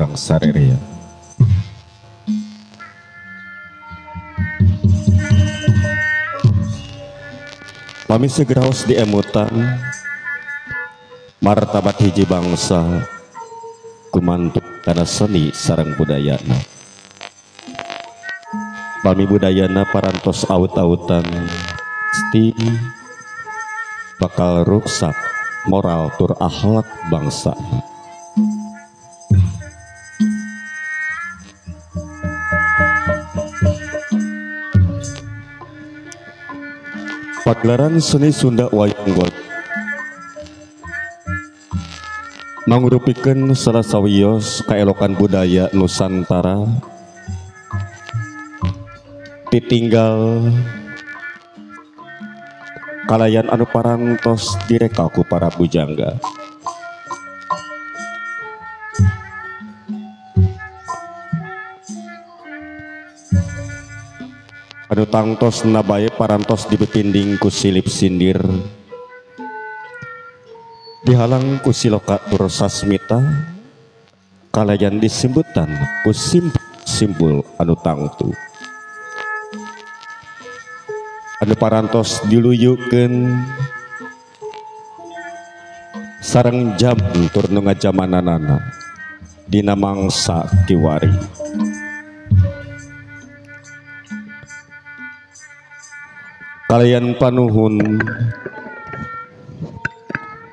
urang sarerea. Pami segraos diemutan martabat hiji bangsa kumantuk kana seni sareng budayana. Pami budayana parantos aut-autan pasti bakal ruksak moral tur akhlak bangsa. Pagelaran seni Sunda wayang golek mangrupikeun salah sawios kaelokan budaya Nusantara ditinggal kalayan anu parantos direka ku para pujangga. Anu tangtos nabae parantos dipipinding ku silip sindir, dihalang ku siloka tur sasmita, kalayan disimbutan ku simbol anu tangtu. Anu parantos diluyukeun sareng jam tur nu ngajamananana dina mangsa kiwari. Kalayan panuhun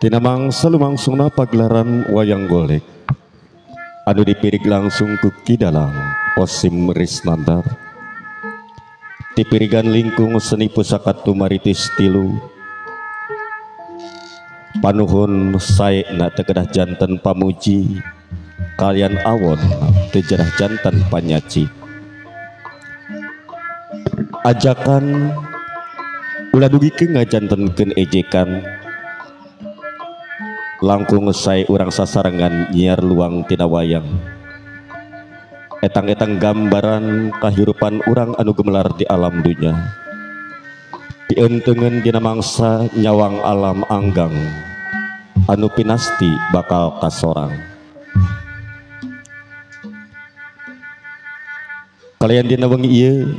dina mangsa lumangsungna pagelaran wayang golek anu dipirig langsung ku Ki Dalang Kosim Risnandar dipirigan lingkung seni pusaka Tumaritis tilu. Panuhun sae na teu kedah janten pamuji kalian awon teu jarah janten panyaci. Ajakan ulah dugikeun ngajantenkeun ejekan, langkung sae urang sasarengan nyiar luang tina wayang. Etang-etang gambaran kahirupan urang anu gemelar di alam dunya. Dientengeun dina mangsa nyawang alam anggang anu pinasti bakal kasorang. Kalian dina wengi ieu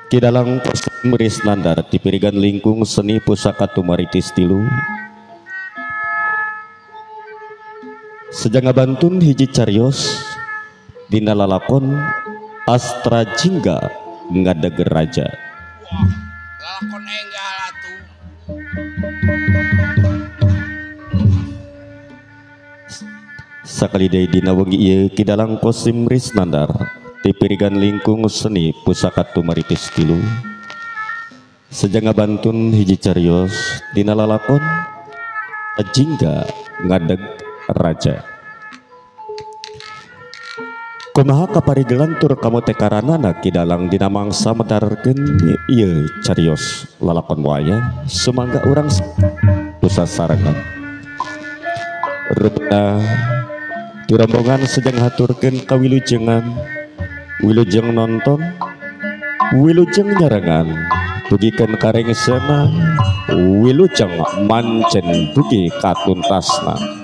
Ki Dalang Kosim Risnandar dipirigan lingkung seni pusaka Tumaritis tilu sejak ngabantun hiji carios dina lalakon Astra Jingga Ngadeg Raja. Lalakon enggal atuh. Sakali deui dina wengi ieu Ki Dalang Kosim Risnandar dipirigan lingkung seni pusaka Tumaritis tilu sejak ngabantun hiji carios dina lalakon Jingga Ngadeg Raja. Kumaha kaparigelan tur kamutekaranana Ki Dalang dina mangsa medarkeun ieu carios lalakon wayang sumangga urang pusasarengan. Rupna di rombongan sejang haturkeun kawilujengan, wilujeng nonton, wilujeng nyarengan, dugikeun karengsena, wilujeng mancen dugi katuntasna.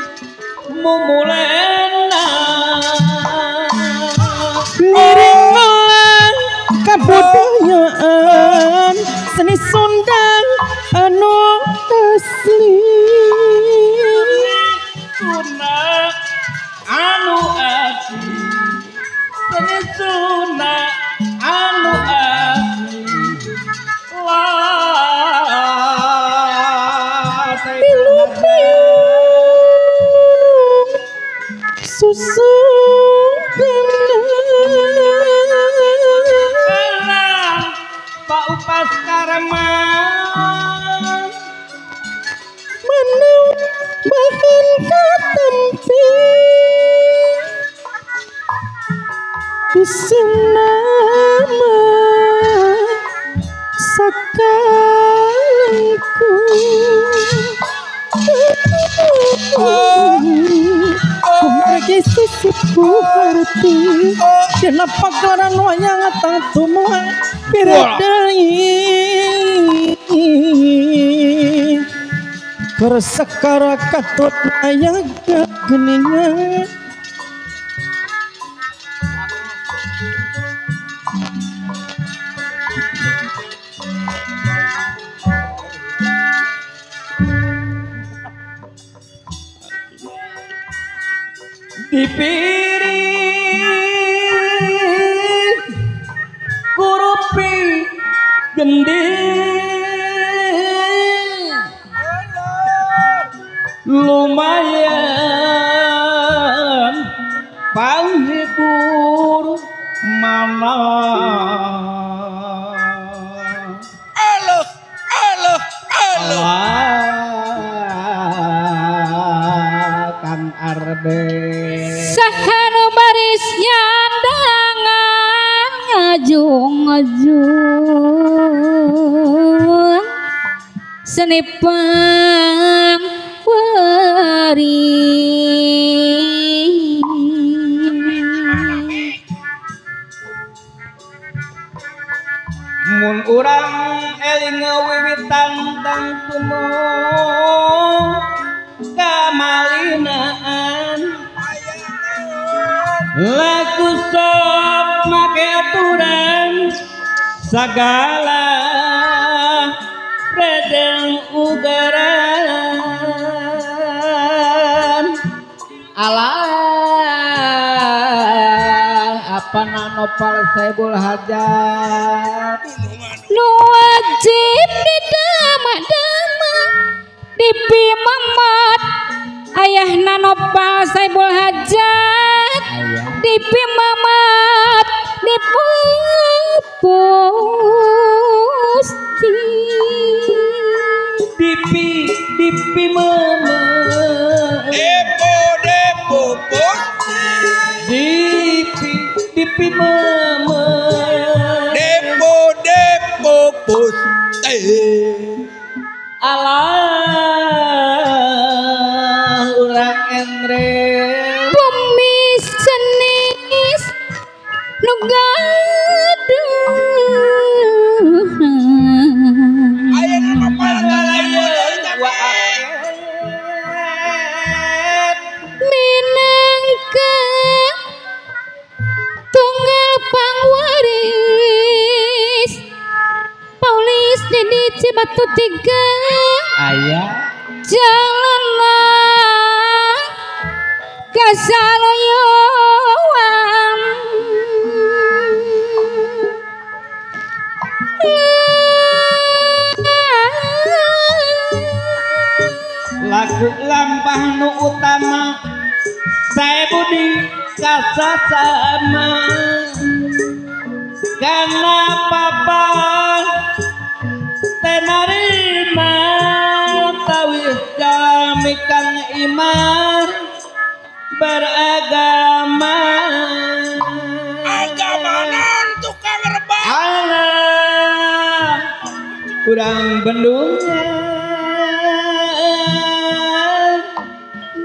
Mumulena ngiring kabudayaan seni Sunda anu asli Sunda anu asli seni Sunda anu asli susu Pak Upas Karaman mana bahan katempi bisa nama sakalengku kumargi sisiku harti dina pagelaran wayang tatumu piredai kersekara katut nayaga geningan dipiring kurupi gending lumayan panghibur mana Allah Allah Allah Kang Arbe sahanu baris nyandangan ngajung-ngajung seni pangwari mun urang eling wiwitan tangtumo kamalinaan laku sok make aturan sagala redeng ugaran alah apa nopal Saibul Hajat nu wajib didama-dama dipimamat ayahna Nopal Saibul Hajat dipimamat dipupusti dipi dipi mama depo depo pusti dipi dipi mama depo depo pusti alah urang endre bumi senis nu gaduh minangka tunggal pangwaris Paulis di Cibatu tiga ayah jalanlah kasaloyoan lagu lampah nu utama saya budi kasasama karena papa tenarima tawis jalmi kang iman beragama agama non tukang rebah alah kurang bendungan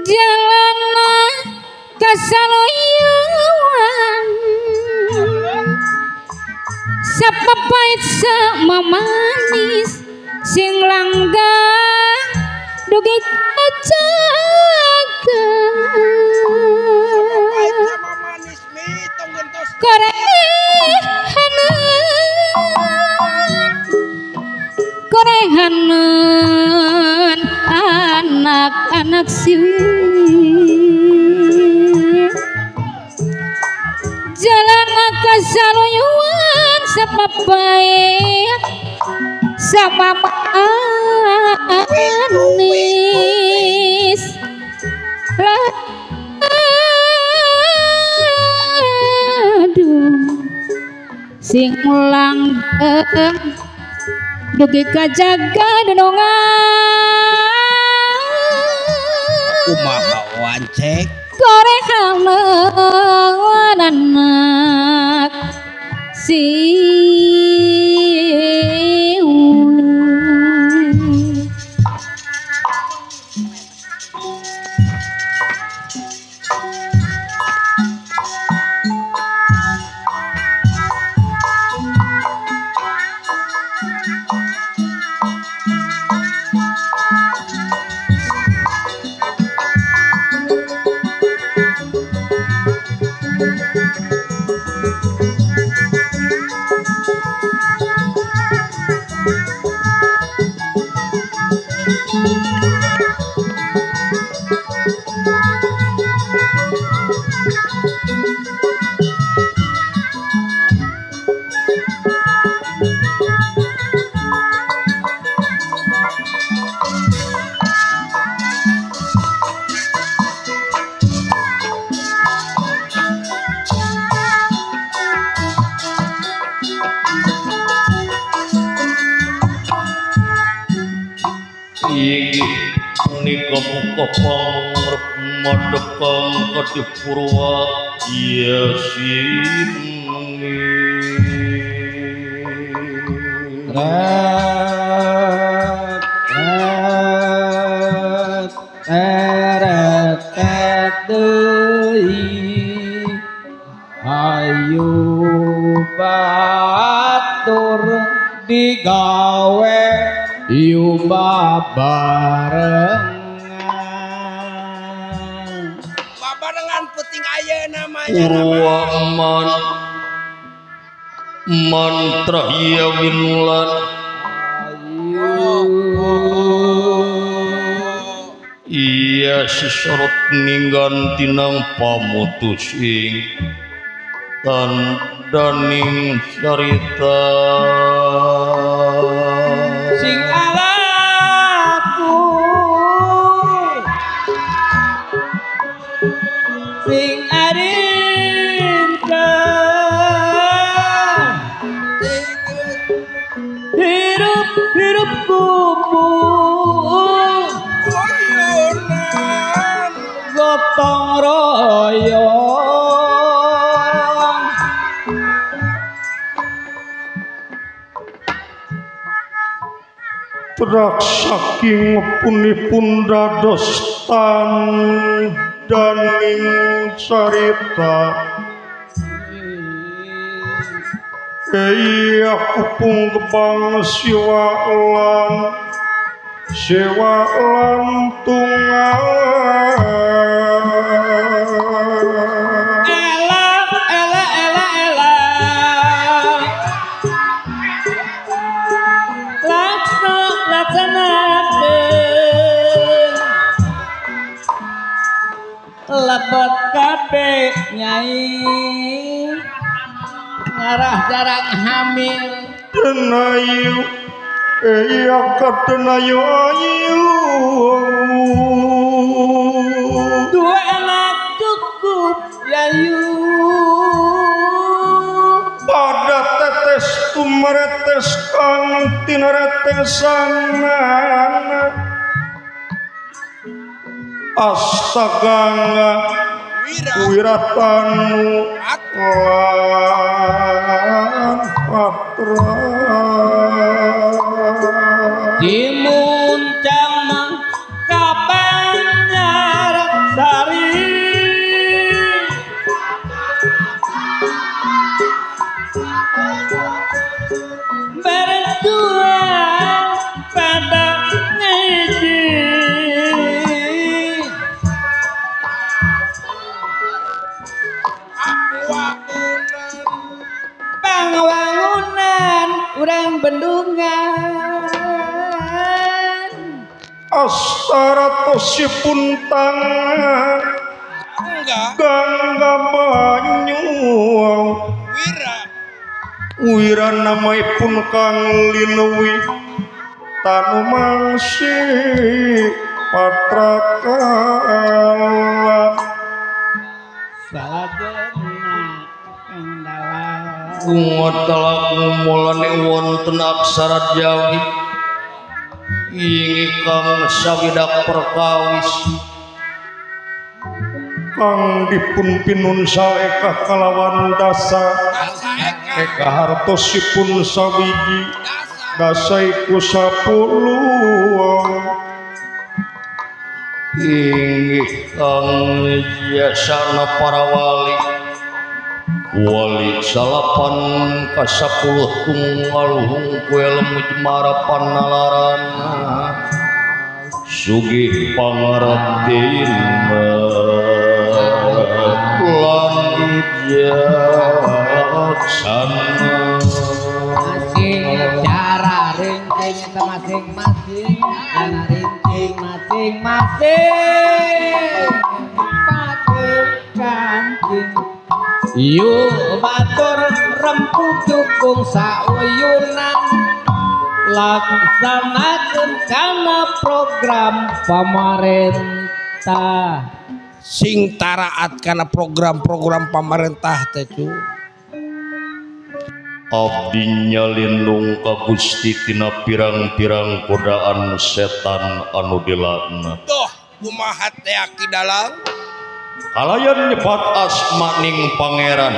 jalana kasaloyuan sapapait semamanis sing langgang dugi kacakeun. Korehaneun korehaneun anak-anak siwi jalan kasaluyuan sapapai sama manis aduh sing langgeng dugi kajaga dunungan kumaha wancek korehaneun anak siwi. Punika muka pangrep madhepang kadhi purwa ya sini ret ret deui ayu batur digawe yu babarengan babarengan penting ayeuna namanya Purwaman mantra ya winulan iya sesorot ninggantinang pamutus ing tandaning carita sing alaku sing arinta hirup hirup kubu goyonan gotong royong terak saking punipun dados tandaning carita iya kupung kebang siwa lan sewa lan tunggal ela ela ela ela laksa laksanakeun lepet kabeh nyai ngarah jarang hamil denayu iya kadenayu ayu dua anak cukup yayu pada tetes tumeretes kang tineretesanana astaganga wiratanu lan patra dimuncang kapan nyarak sari berjuang pada ngiji Astaratosipun tangan Gangga banyu Wira Wira namaipun kang linuwi tanu mangsi patrakala salajengna kang dalang Kungotelak mulane wonten aksara Jawi inggih kang sawidak perkawis kang dipun pinun saekah kalawan dasa eka hartosipun sawiji dasa iku 10 inggih kang jasana para wali wali salapan kasapuluh tunggal hungkul jemara panalaran sugih pangartina lan bijaksana masing cara rinting masing-masing cara rinting masing-masing patur kancing yuk batur rempuk dukung sauyunan laksanakeun kana program pamarentah sing taraat kana program-program pamarentah teh cu. Abdi nyalindung ka Gusti tina pirang-pirang godaan setan anu dilaknat. Doh kumaha teh Ki Dalang? Kalayan nyebat asma ning pangeran.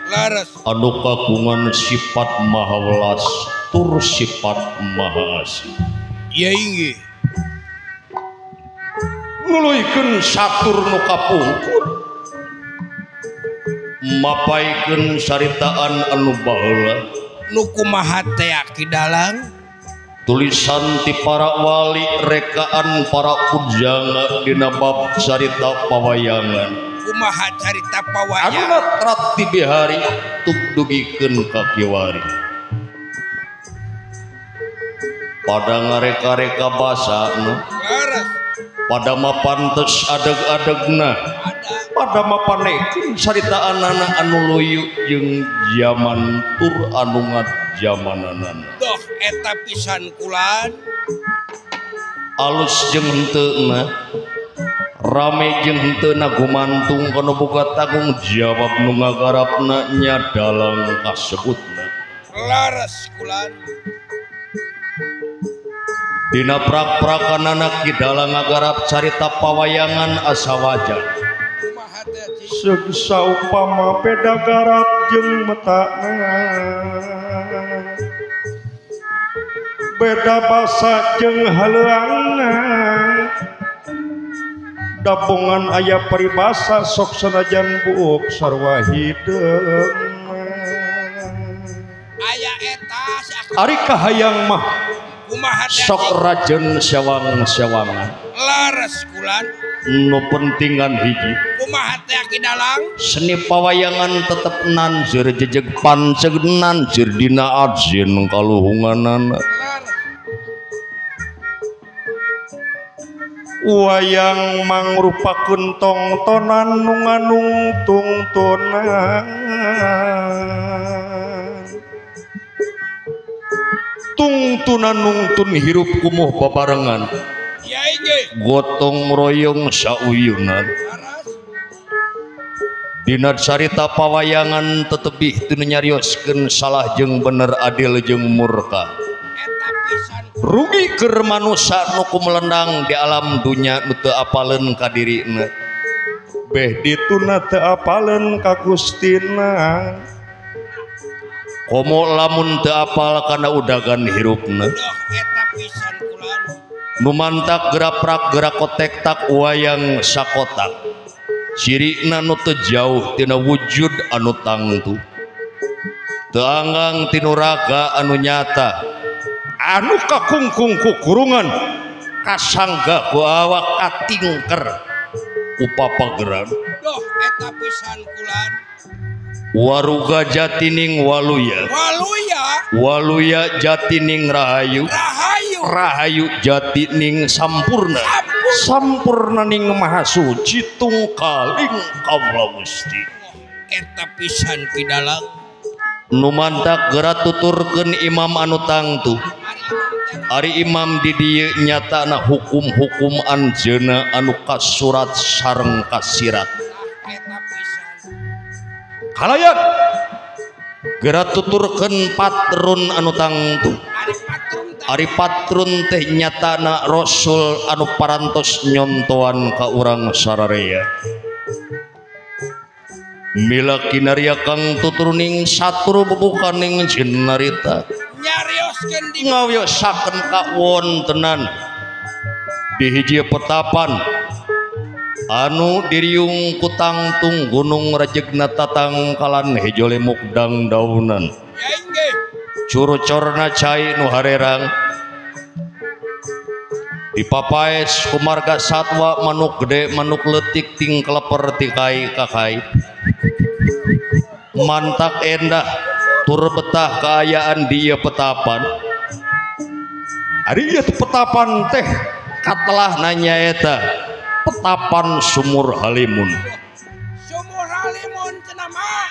Leres. Anu kagungan sifat maha welas tur sifat maha asih. Ya inggih. Nuluykeun satur nu kapungkur mapaikeun caritaan anu baheula nu kumaha teh Ki Dalang? Tulisan ti para wali rekaan para pujangga dina bab carita pawayangan kumaha carita pawayangan anu natrat ti bihari tuk dugikeun ka kiwari pada ngareka-reka basana pada mapantes adeg-adegna pada mapanekeun caritaanana anu luyu jeung jaman tur anu ngajamananana. Doh eta pisan kulan alus jeung henteuna rame jeung henteuna gumantung kana boga tanggung jawab nu ngagarapna nya dalang kasebutna. Leres kulan. Dina prak-prakanana Ki Dalang ngagarap carita pawayangan asa wajar. Segsa upama beda garap jeung metana beda basa jeung haleuangna dabongan aya paribasa sok sanajan buuk sarwa hideung aya eta si ari kahayang mah sok rajen sewang-sewangan leres kulan nu pentingan hiji kumaha teh Ki Dalang? Seni pawayangan tetep nanjur jejeg panceg nanjur dina ajin kaluhunganana wayang mangrupakeun tongtonan nu nganung tungtunan tungtunan nungtun hirup kumuh babarengan gotong royong sauyunan dina carita pawayangan tetebih teu nyarioskeun salah jeung bener adil jeung murka rugi keur manusa nu kumelendang di alam dunya nu teu apaleun ka dirina beh dituna teu apaleun ka Gustina komo lamun teu apal kana udagan hirupna nu mantak geraprak gerakotek tak wayang sakotak cirina nu teu jauh tina wujud anu tangtu teu anggang tinu raga anu nyata anu kakungkung kukurungan kasangga ku awak katingker ku papageran. Doh eta pisan kulan waruga jatining waluya waluya waluya jatining rahayu rahayu Rahayu. Rahayu jati ning sampurna. Sampurna ning maha suci tungkaling kawula Gusti. Eta pisan Ki Dalang. Nu mantak geura tuturkeun imam anu tangtu. Ari imam di dieu nyatana hukum-hukum anjeunna anu kasurat sareng kasirat. Kalayan geura tuturkeun patrun anu tangtu. Ari patrun teh nyatana rasul anu parantos nyontoan ka urang sararea. Mila kinarya kang tuturuning satru bebukaning jinarita nyarioskeun di ngawiyosakeun kawontenan di hiji petapan anu diriung ku tangtung gunung rejegna tatangkalan hejo lemuk dangdaunan curucorna cai nu harerang dipapaes kumarga satwa manuk gede manuk leutik ting kleper tikai kakai mantak endah tur betah keayaan dia petapan. Ari ieu petapan teh katelah nanya eta petapan Sumur Halimun. Sumur Halimun cenah mah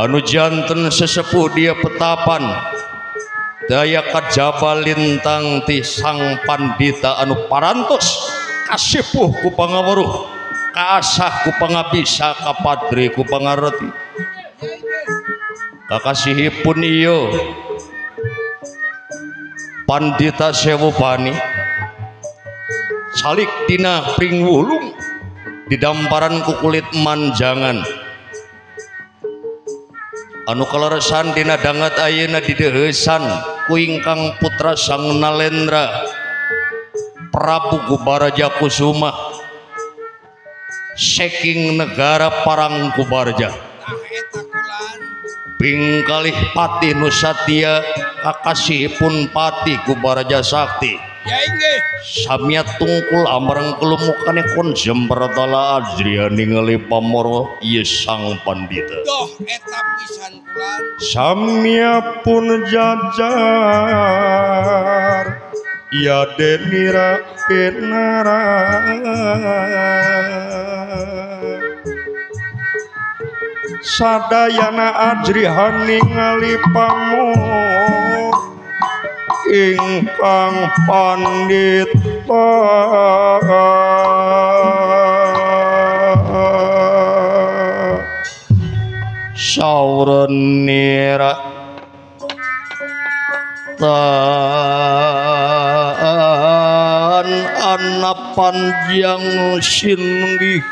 anu janten sesepuh dia petapan daya kajaba lintang ti sang pandita anu parantos kasipuh ku pangaweruh kaasah ku pangabisa kapadri ku pangareti kakasihipun ieu pandita Sewupani salik dina pringwulung di damparan ku kulit manjangan anu kaleresan dina dangat ayeuna dideuheusan ku ingkang putra Sang Nalendra Prabu Gubaraja Kusuma saking negara Parang Kubarja pingkalih patih Nusatya kakasihipun patih Gubaraja Sakti samya tungkul amareng kelumukane kon jembertala ajriya ningali pamoro ieu sang pandita. Doh eta pisan kulan samya pun jajar ya denira pinara sadayana ajrihan ningali pamor ingkang pandita saurenira tan ana panjang singgih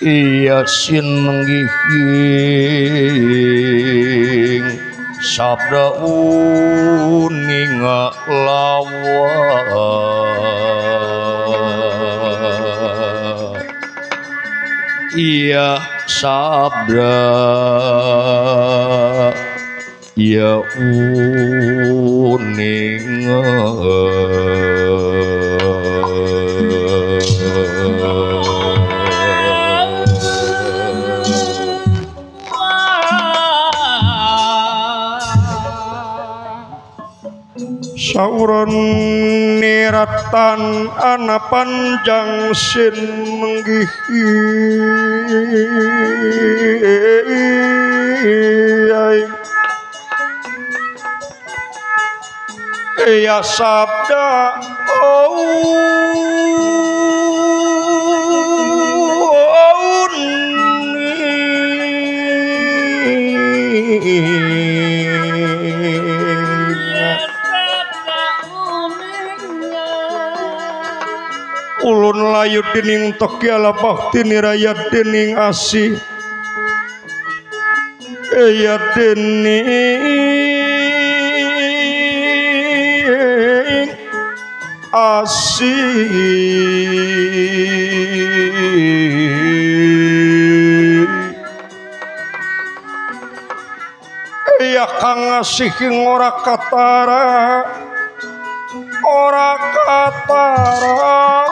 iya singgih sabda uninga lawa iya sabda iya uninga sauron niratan ana panjang singgih ya sabda ulun layu dening tekyala bakti niraya dening asih ya dening asih ya kang asih ora katara ora katara.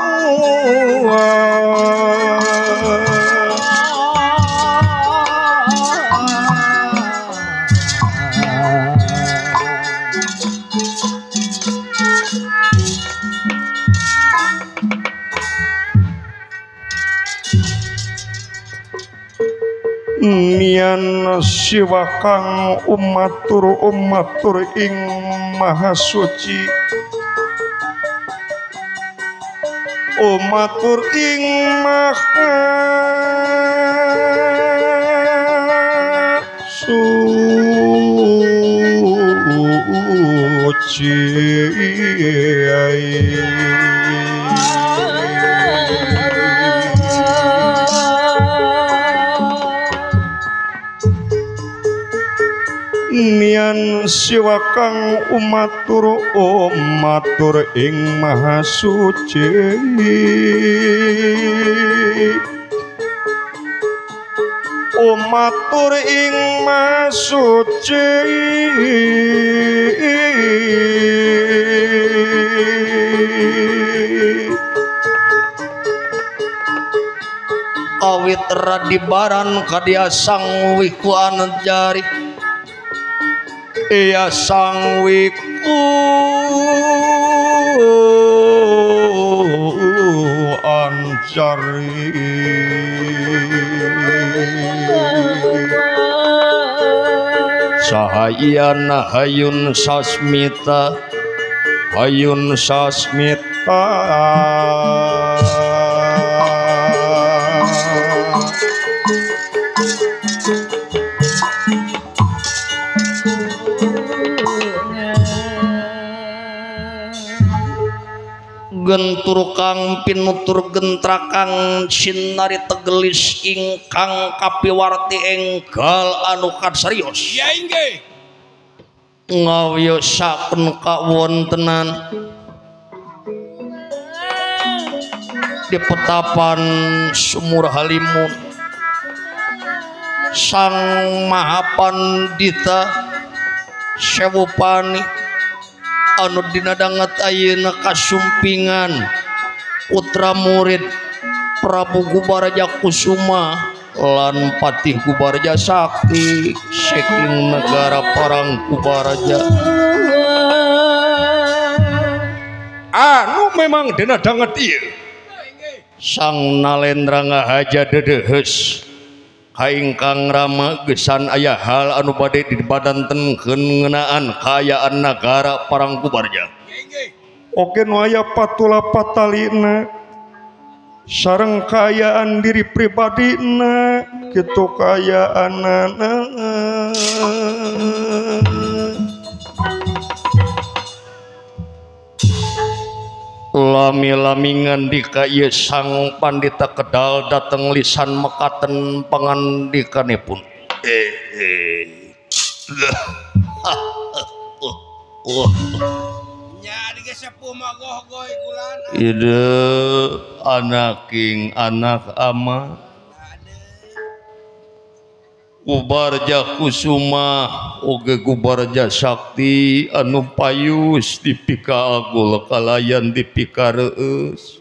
siwa kang umatur umatur ing maha suci umatur ing maha suci. Nian siwa kang umatur umatur ing maha suci umatur ing maha suci. Kawit radibaran kadia sang wiku anjari iya sang wiku anjari sahayana hayun sasmita hayun sasmita. Gentur kang pinutur gentrakang sinari tegelis ingkang kapiwarti enggal anu katsarios. Ya inggih. Ngawiyosaken kawontenan di petapan Sumur Halimun Sang Maha Pandita Sewupani anu dinadanget ayeuna kasumpingan putra murid Prabu Gubarja Kusuma lan Patih Gubarja Sakti saking negara Parang Gubarja. Anu memang dinadanget ieu Sang Nalendra ngahaja dedeheus ka ingkang rama gesan aya hal anu bade dibadantenkeun ngeunaan kaayaan nagara Parang Gubarja. Oke nu aya patula patalina sareng kaayaan diri pribadina kitu kaayaanana. Lami-lami ngandika ieu sang pandita kedal dateng lisan mekaten pangandikanipun. Ide anaking anak ama Gubarja Kusuma oge Gubarja Sakti anu payus dipika agul kalayan dipika reueus.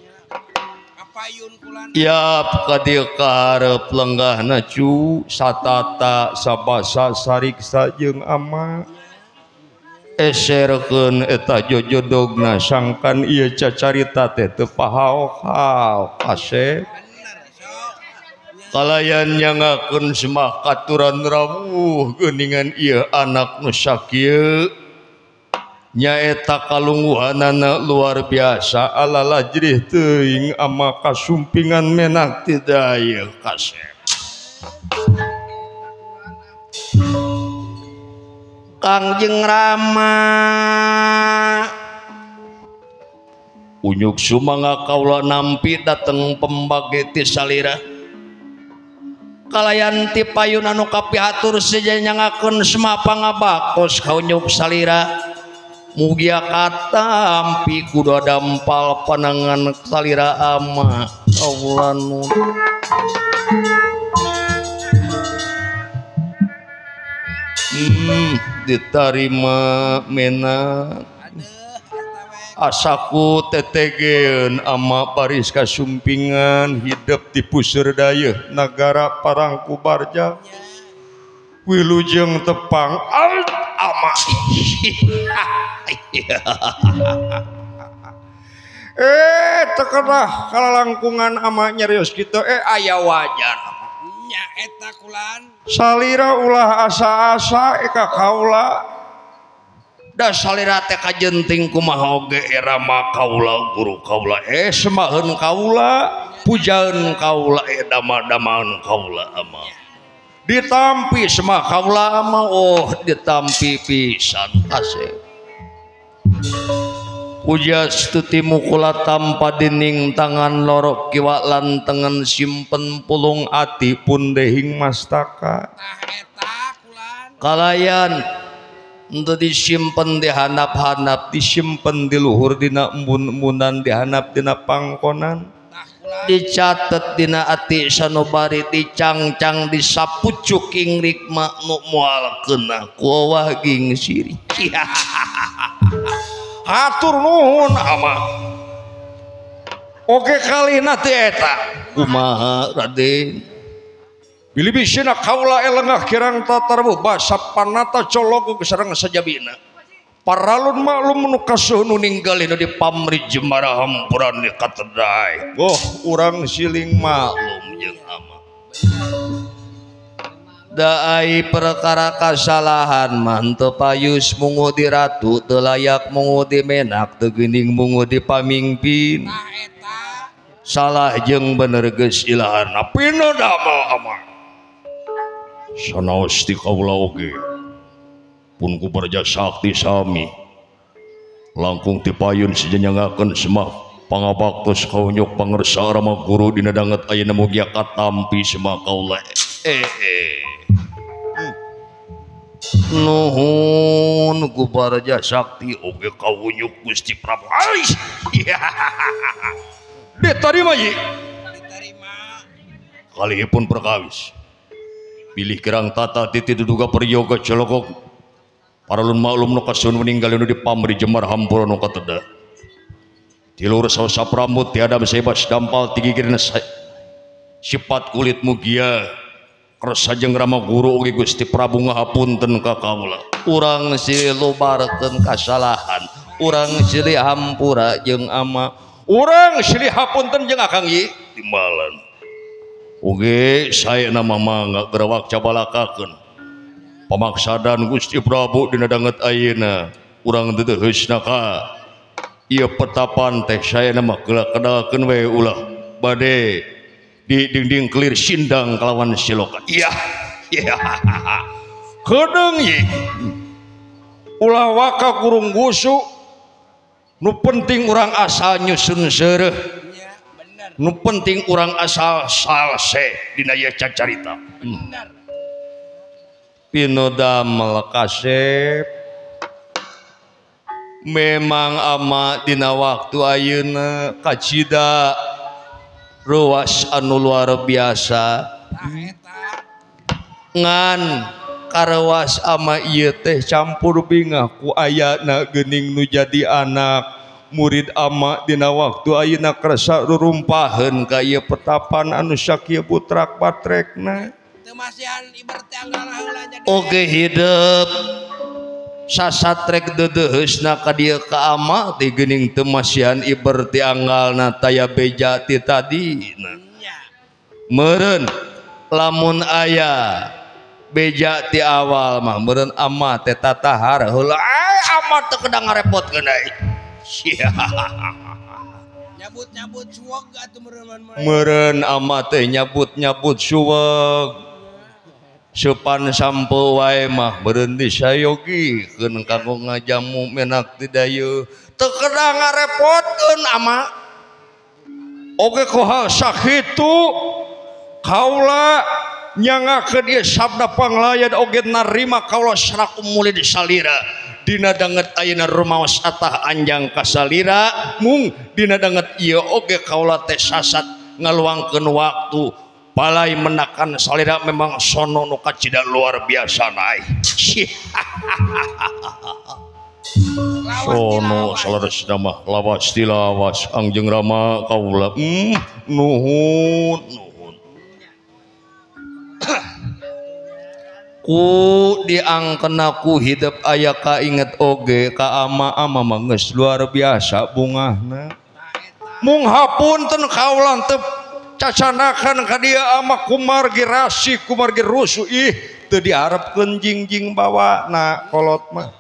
Yap kadieu kahareup lenggahna cu satata sabasa sariksa jeung ama eserkeun eta jojodogna sangkan ieu cacarita teh teu pahaok-haok kasep. Kalayan nyangakeun semah katuran rawuh geuningan ieu anak nu sakieu nyaeta kalungguhanana luar biasa alala jerih teuing ama kasumpingan menak ti dayeuh kasep. Kangjeng Rama unyuk sumangga kaula nampi dateng pembage ti salira kalayan ti payun anu kapihatur seja nyangakeun semah pangabakos ka unyuk salira mugia katampi kudu dampal panangan salira ama kaula nun. Ditarima menak asaku tetegeun ama baris kasumpingan hidup di puseur dayeuh nagara Parang Gubarja wilujeng tepang ama. Tekenah kalalangkungan ama nyarios kitu aya wajar Nya eta kulan. Salira ulah asa-asa eka kaula. Da salira teh kajenting kumaha oge era ma kaula guru kaula semaheun kaula pujaeun kaula dama-damaan kaula ama. Ditampi semah kaula ama oh ditampi pisan kasep. Puja stuti mukula tanpa dining tangan loro kiwa lan tengen simpen pulung ati pundehing mastaka. Kalayan untuk disimpen dihanap-hanap disimpen di luhur dina embun-embunan dihanap dina pangkonan dicatet dina ati sanubari dicangcang disapucuk ing rikma nu moal kena kuwah ging siri. Hatur nuhun ama. Oke kalihna teh eta. Kumaha Raden? Bilih bisina kaula elengah kirang tatarbuh basa panata cologog sareng sajabina. Paralun maklum nu kasuhun nu ninggalin di pamri jemara hampuran di katedai. Oh urang siling maklum jeung ama. Daai perkara kasalahan mah teu payus mungu di ratu teu layak mungu di menak teu geuning mungu di pamingpin. Salah jeung bener geus ilaharna pina damel ama. Sanaos ti kaula oge pun ku barja sakti sami langkung ti payun sejenyangakeun semah pangabaktos kaunyok pangersa rama guru dina danget ayeuna mugia katampi semah kaula. Nuhun ku barja sakti oge kaunyuk Gusti Prabu. Ais. Ditarima ye. Ditarima. Kalihipun perkawis. Bilih kirang tata titi duduga peryoga colokok. Paralun maklum nu kasuhun meninggal nu di pamri jemar hampura nu kateda. Tilur sausap rambut tiada sebas dampal tigigirna sifat kulit mugia. Kersa jeung rama guru oge Gusti Prabu ngahapunten ka kaula. Urang silih lubarkeun kasalahan, urang silih hampura jeung ama, urang silih hapunten jeung akang ye timbalan. Oge saena mama gerawak cabalakakeun. Pamaksadan Gusti Prabu dina danget ayeuna, urang deudeuheusna ka ieu petapan teh saena mah kedalkeun we ulah bade di dinding kelir sindang kalawan siloka. Iya, iya. Kedeung ye. Ulah waka kurung gusu. Nu penting urang asal nyusun seureuh. Nu penting urang asal salse dina ieu cacarita. Bener. Pino damel kasep. Memang ama dina waktu ayeuna kacida ruas anu luar biasa ngan karawas ama ieu teh campur bingah ku ayana geuning nu jadi anak murid ama dina waktu ayeuna kersa rurumpaheun ka ieu petapan anu sakieu putrak patrekna teu masihan iber teh anggal heula jadi oge hidup sasatrek deudeuheusna ka dieu ka ama teh geuning teu masihan iber ti anggalna taya beja ti tadina. Meureun lamun aya beja ti awal mah meureun ama teh tatahar heula ama teu kedah ngarepotkeun deui. Nyabut-nyabut suweg atuh meureun meureun ama teh nyabut-nyabut suweg. Supan sampo wae mah meureun disayogikeun kanggo ngajamu menak ti dayu teu kedah ngarepotkeun ama. Oge kuhal sakitu kaula nyangakeun ieu sabda panglayan oge narima kaula selaku murid salira dina danget ayeuna rumaos atah anjang ka salira mung dina danget ieu oge kaula teh sasat ngaluangkeun waktu balai menakan salira memang sono nu kacida luar biasa naik. Sono saleresna mah lawas tilawas angjeng rama kaula. Nuhun nuhun. Ku diangkena ku hidup aya kainget oge ka ama-ama mah geus luar biasa bungahna. Mung hapunten kaula teu Cacanakan ka dia ama kumargi rasi kumargi rusuh ih teu diharepkeun jingjing bawa na kolot mah.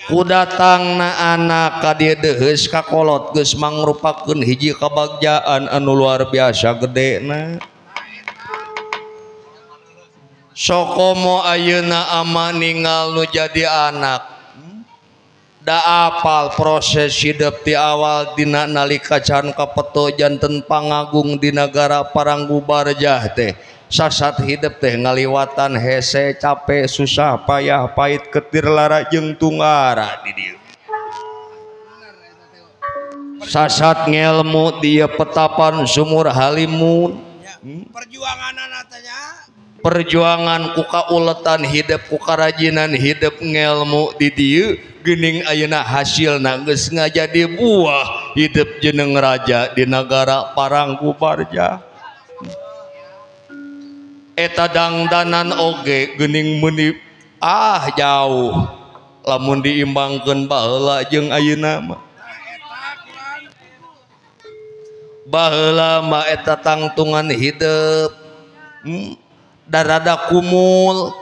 Ku datangna anak ka dieu deuheus ka kolot geus mangrupakeun hiji kabagjaan anu luar biasa gedena. Sokomo ayeuna ama ninggal nu jadi anak. Da apal proses hidup di awal dina nalika can kapeto janten pangagung di nagara Paranggubarjah teh sasat hidup teh ngaliwatan hese capek susah payah pahit ketir lara jeung tunggara di dieu sasat ngelmu dia petapan sumur halimun perjuangan tanya perjuangan ku kauletan hidup ku karajinan hidup ngelmu di dieu geuning ayeuna hasilna geus ngajadi buah hidup jeneng raja di nagara Parangkubarja eta dangdanan oge geuning meuni ah jauh lamun diimbangkeun baheula jeung ayeuna mah baheula mah eta tangtungan hidup darada kumul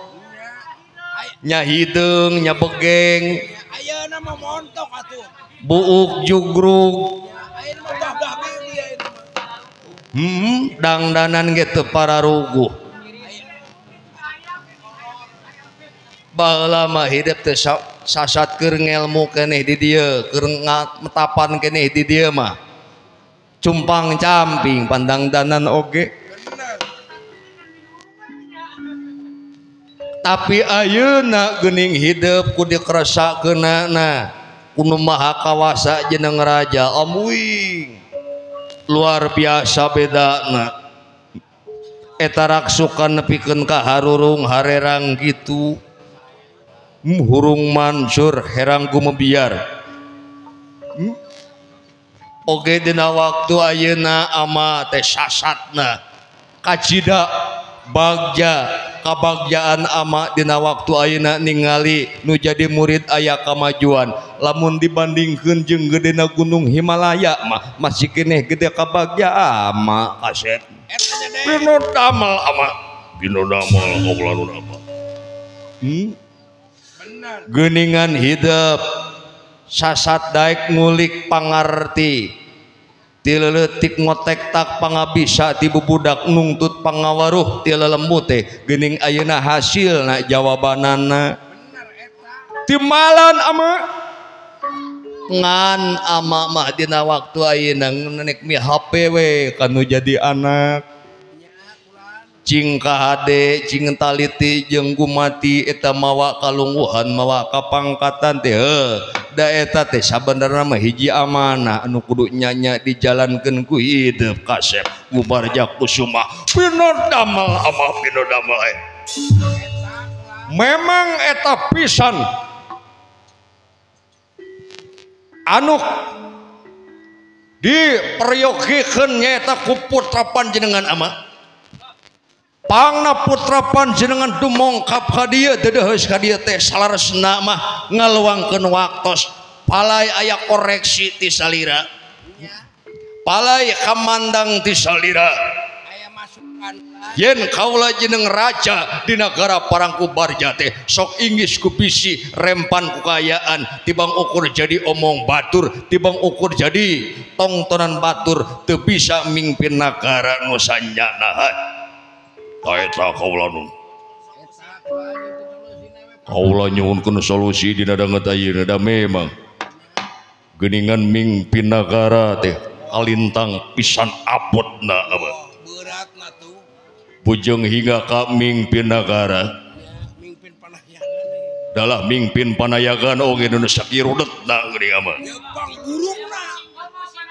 nya hideung nya begeng ayeuna mah montok atuh buuk jugrug dangdanan ge teu pararuguh baheula mah hidup teh sasat keur ngelmu keneh di dieu keur metapan keneh di dieu mah cumpang camping pandangdanan oge. Tapi ayeuna geuning hidup ku dikeresakeunana ku nu maha kawasa jeneng raja amuing luar biasa bedana eta raksukan nepikeun ka harurung harerang kitu hurung mansur herang gumebiar oge dina waktu ayeuna ama teh sasatna kacida bagja kabagjaan ama dina waktu ayeuna ningali nu jadi murid aya kamajuan lamun dibandingkeun jeung gedena gunung Himalaya mah masih keneh gede kabagja ama kaset bino damel ama bino damel kaula nu apa geuningan hidup sasat daek ngulik pangarti tileletik ngotek tak pangabisa ti bubudak nungtut pangawaruh ti lelembut teh geuning ayeuna hasilna jawabanana timalan ama ngan ama mah dina waktu ayeuna nek mi HP we kanu jadi anak cing kahade cing taliti jeung gumati eta mawa kalungguhan mawa kapangkatan teh heuh da eta teh sabenerna mah hiji amanah anu kudu nyanya dijalankeun ku hidup kasep Gubarja Kusuma bino damel ama bino damel memang eta pisan anu diperyogikeun nyaeta ku putra panjenengan ama pangna putra panjenengan dumongkap ka dieu deudeuheus ka dieu teh salaresna mah ngaluangkeun waktos palai aya koreksi ti salira palai kamandang ti salira yen kaula jeneng raja di nagara Parangkubarja teh sok inggis ku bisi rempan ku kaayaan tibang ukur jadi omong batur tibang ukur jadi tongtonan batur teu bisa mingpin nagara nu sanjana. Eta kaula nun kaula nyuhunkeun solusi dina danget ayeuna da memang geuningan mingpin nagara teh kalintang pisan abotna apa beratna tuh bujeng hingga ka mingpin nagara dalah mingpin panayagan oge nu sakieu rudetna geuning ama pangburungna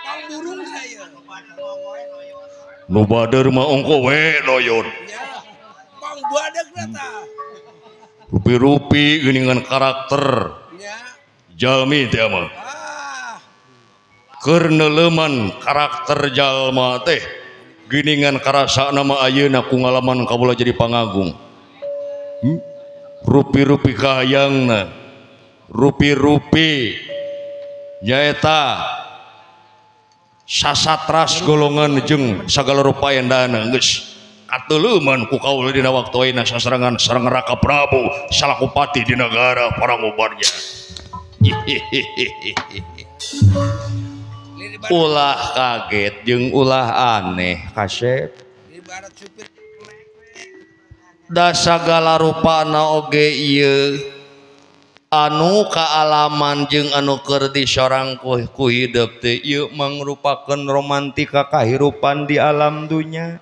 pangburung saya nu bader mah ongko we doyot rupi-rupi geuningan karakter jalmi teh mah keur neuleuman karakter jalma teh geuningan karasana mah ayeuna ku ngalaman kaula jadi pangagung rupi-rupi kahayangna rupi-rupi nyaeta Sasatras golongan jeung sagala rupa endana geus kateleuman ku kaula dina waktu ayeuna sasarengan sareng Raka Prabu Salakupati di negara Parangubarja. Ulah kaget jeung ulah aneh kasep. Da sagala rupana oge ieu anu kaalaman jeung anu keur disorang ku hidup teh ieu mangrupakeun romantika kahirupan di alam dunya.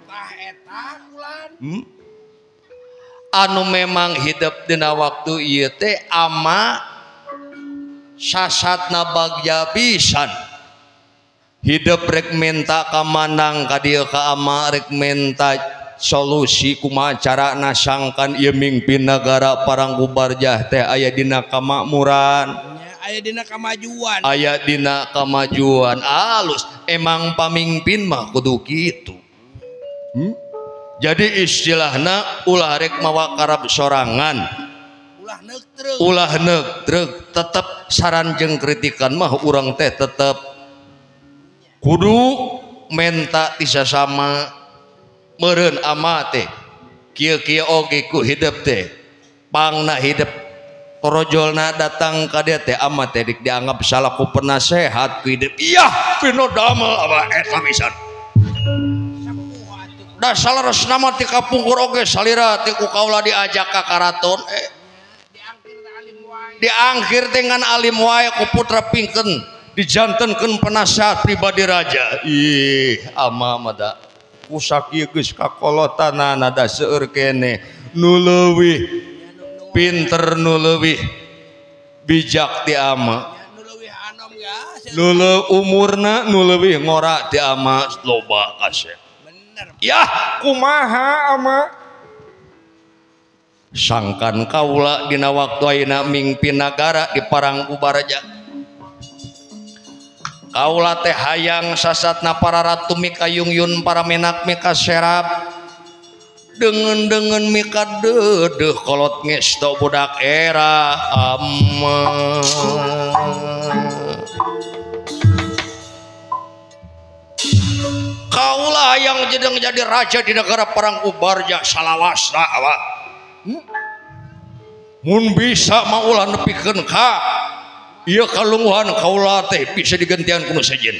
Anu memang hidup dina waktu ieu teh ama sasatna bagja pisan. Hidup rek menta kamanang ka dieu ka ama rek menta solusi kumaha carana sangkan ieu mingpin nagara Parangkubarjah teh aya dina kamakmuran, aya dina kamajuan, aya dina kamajuan alus. Emang pamingpin mah kudu kitu. Jadi istilahna ulah rek mawa karab sorangan, ulah neuk tetep saran jeung kritikan mah urang teh tetep kudu menta ti sasama. Meureun ama teh kieu-kieu oge ku hidup teh pangna hidup torojolna datang ka dia teh ama teh dianggap salaku penasehat ku hidup. Iya pino damel ama eta pisan. Da saleresna mah ti kapungkur oge salira ti ku kaula diajak ka karaton diangkir dengan alim wae ku putra pingkeun dijantenkeun penasehat pribadi raja. Ih ama mah da kusak ieu geus kakolotanana da seueur keneh nu leuwih pinter nu leuwih bijak ti ama, nu leuwih umurna nu leuwih ngora ti ama loba kasep. Yah kumaha ama sangkan kaula dina waktu ayeuna mingpin nagara di Parangkubarja. Kaula teh hayang sasatna para ratu mika yungyun para menak mika serap dengen-dengen mika dedeh kolot ngesto budak era ama. Kaula yang jedeng jadi raja di negara Parangkubarja salawasna awak. Mun bisa mah ulah nepikeun ka ieu kalungguhan kaula teh bisa digantian ku nu sejen.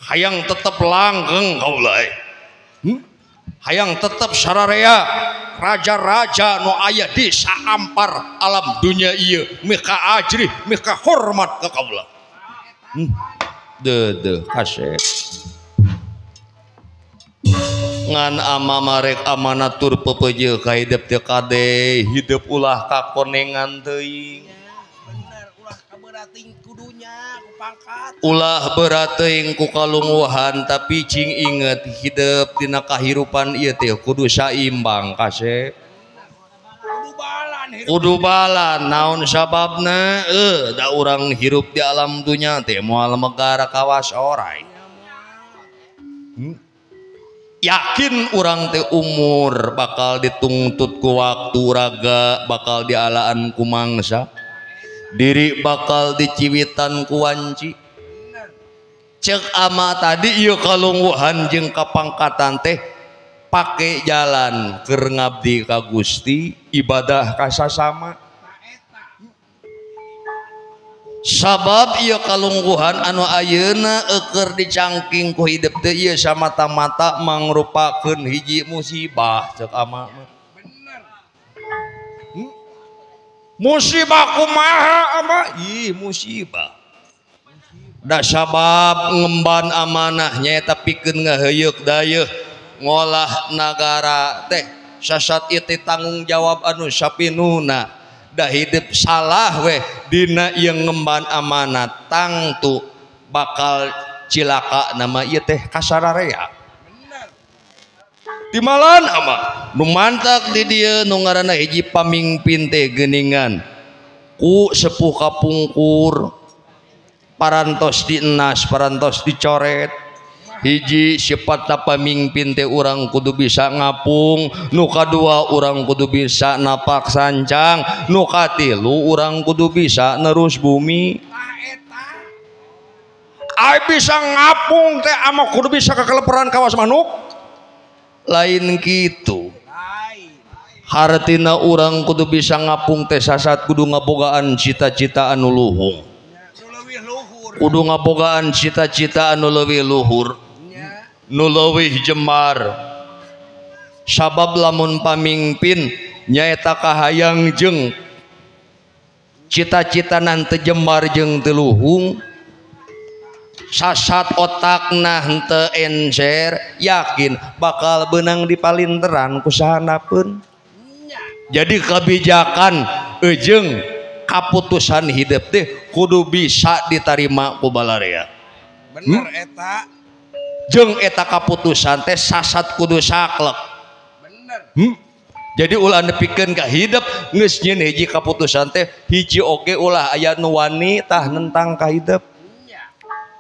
Hayang tetep langgeng kaula Hayang tetep sararea raja-raja nu aya di saampar alam dunia ieu mika ajrih mika hormat ka kaula. Deudeuh kasep. Ngan ama marek amanat tur pepeje ka hidup teu kade hidup ulah kakonengan teuing. Ulah berat teuing ku kalungguhan tapi cing inget hidup dina kahirupan ieu teh kudu saimbang kasep. Kudu balan naon sababna da urang hirup di alam dunya teh moal megara kawas orai. Yakin urang teh umur bakal dituntut ku waktu raga bakal dialaan ku mangsa diri bakal diciwitan ku wanci. Cek ama tadi ieu kalungguhan jeung kapangkatan teh pake jalan keur ngabdi ka Gusti ibadah ka sasama. Sabab ieu kalungguhan anu ayeuna eueur dicangking ku hidup teh ieu samata-mata mangrupakeun hiji musibah cek ama mah. Musibah kumaha ama? Ih musibah. Da sabab ngemban amanah nyaeta pikeun ngaheuyeuk dayeuh ngolah nagara teh sasat ieu teh tanggung jawab anu sapinuna. Da hidup salah weh dina ieu ngemban amanat tangtu bakal cilaka nama ieu teh kasararea. Timalan ama nu mantak di dieu nu ngaranna hiji pamingpin teh geuningan ku sepuh kapungkur parantos dienas parantos dicoret. Hiji sifat pamingpin teh urang kudu bisa ngapung, nu kadua urang kudu bisa napak sancang, nu katilu urang kudu bisa nerus bumi. Ai bisa ngapung teh ama kudu bisa kekeleperan kawas manuk. Lain kitu. Hartina urang kudu bisa ngapung teh sasat kudu ngabogaan cita-cita anu luhung. Kudu ngabogaan cita-cita anu leuwih luhur. Nu leuwih jemar. Sabab lamun pamingpin nyaeta kahayang jeung cita-cita nan teu jembar jeung teu luhung, sasat otakna henteu encer, yakin bakal beunang dipalinteran ku sahandapeun. Jadi kebijakan jeung kaputusan hidup teh kudu bisa ditarima ku balarea. Bener eta. Jeung eta kaputusan teh sasat kudu saklek. Bener. Jadi ulah nepikeun ka hidup geus nyieun hiji kaputusan teh hiji oge ulah aya nu wani tah nentang ka hidup.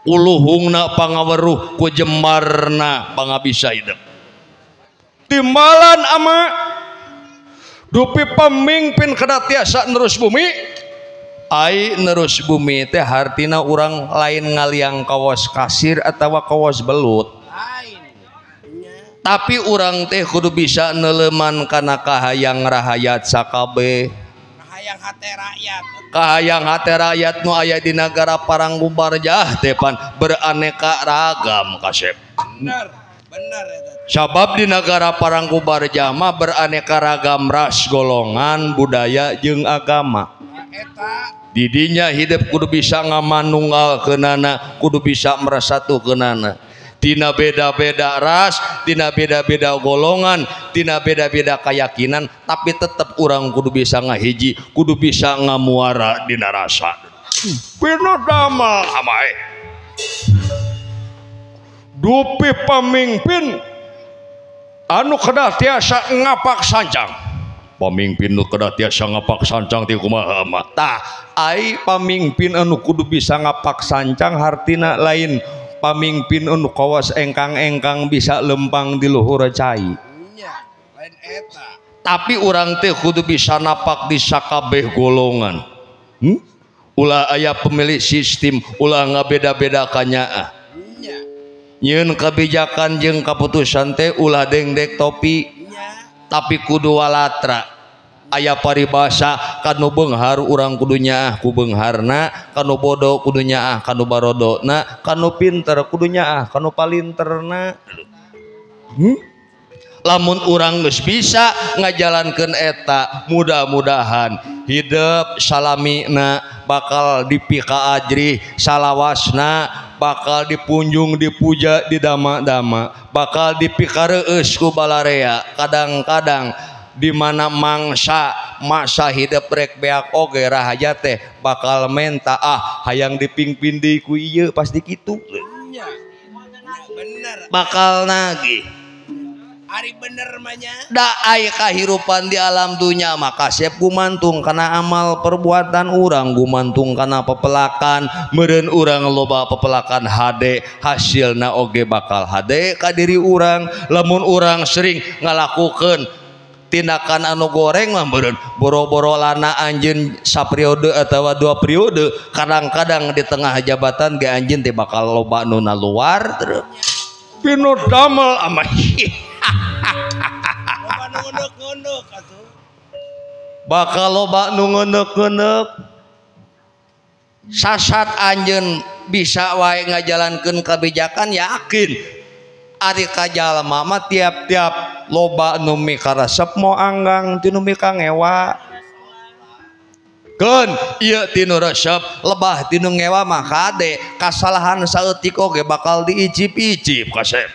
Uluhungna pangaweruh ku jemarna pangabisa hidup. Timbalan ama dupi pemimpin kada tiasa nerus bumi. Ai nerus bumi teh hartina urang lain ngaliang kawas kasir atawa kawas belut. Tapi urang teh kudu bisa neuleman kana kahayang rahayat sakabeh. Kahayang hate rakyat. Kahayang hate rakyat nu aya di nagara Paranggubarjah teh pan beraneka ragam kasep. Bener, bener eta. Sabab di nagara Paranggubarjah mah beraneka ragam ras, golongan, budaya jeung agama. Eta. Didinya hidup kudu bisa ngamanunggalkeunana, kudu bisa meresatukeunana. Tina beda-beda ras, tina beda-beda golongan, tina beda-beda keyakinan, tapi tetap urang kudu bisa ngahiji, kudu bisa ngamuara dina rasa. Pino damel amae. Dupi pamimpin anu kedah tiasa ngapak sancang. Pamimpin nu kedah tiasa ngapak sancang ti kumaha mah. Tah, ai pamimpin anu kudu bisa ngapak sancang hartina lain pamimpin anu kawas engkang-engkang bisa lempang di luhur cai. Nya, lain eta. Tapi urang teh kudu bisa napak di sakabeh golongan. Ulah aya pemilih sistem, ulah ngabeda-beda kanyaah. Nya. Nyieun kebijakan jeung kaputusan teh ulah dengdek topi. Nya. Tapi kudu walatra. Aya paribasa kanu beunghar urang kudu nyaah ku beungharna, kanu bodo kudu nyaah kanu barodona, kanu pinter kudu nyaah kanu palinterna. Lamun urang geus bisa ngajalankeun eta, mudah-mudahan hidup salamina bakal dipikaajrih, salawasna bakal dipunjung, dipuja, didama-dama, bakal dipikareus ku balarea. Kadang-kadang di mana mangsa masa hidup rek beak oge rahaja teh bakal menta ah hayang dipingpin deui ku ieu pasti kitu. Nya. Bener. Bakal nagih. Ari bener mah nya. Da ai kahirupan di alam dunya mah kasep gumantung kana amal perbuatan urang, gumantung kana pepelakan, meureun urang loba pepelakan hade, hasilna oge bakal hade ka diri urang. Lamun urang sering ngalakukeun tindakan anu goreng mah meureun boro-boro lana anjeun saperiode atawa dua periode, kadang-kadang di tengah jabatan ge anjeun teh bakal loba nu naluar terus. Pino damel ama loba nu ngeundeuk-ngeundeuk atuh. Bakal loba nu ngeundeuk-ngeundeuk. Sasat anjeun bisa wae ngajalankeun kebijakan yakin. Ari ka jalma mah tiap-tiap loba nu mikaresep mo anggang tinu mikangewa. Keun ieu tinu resep lebah tinu ngewa mah kade kasalahan saeutik oge bakal diicip-icip kasep.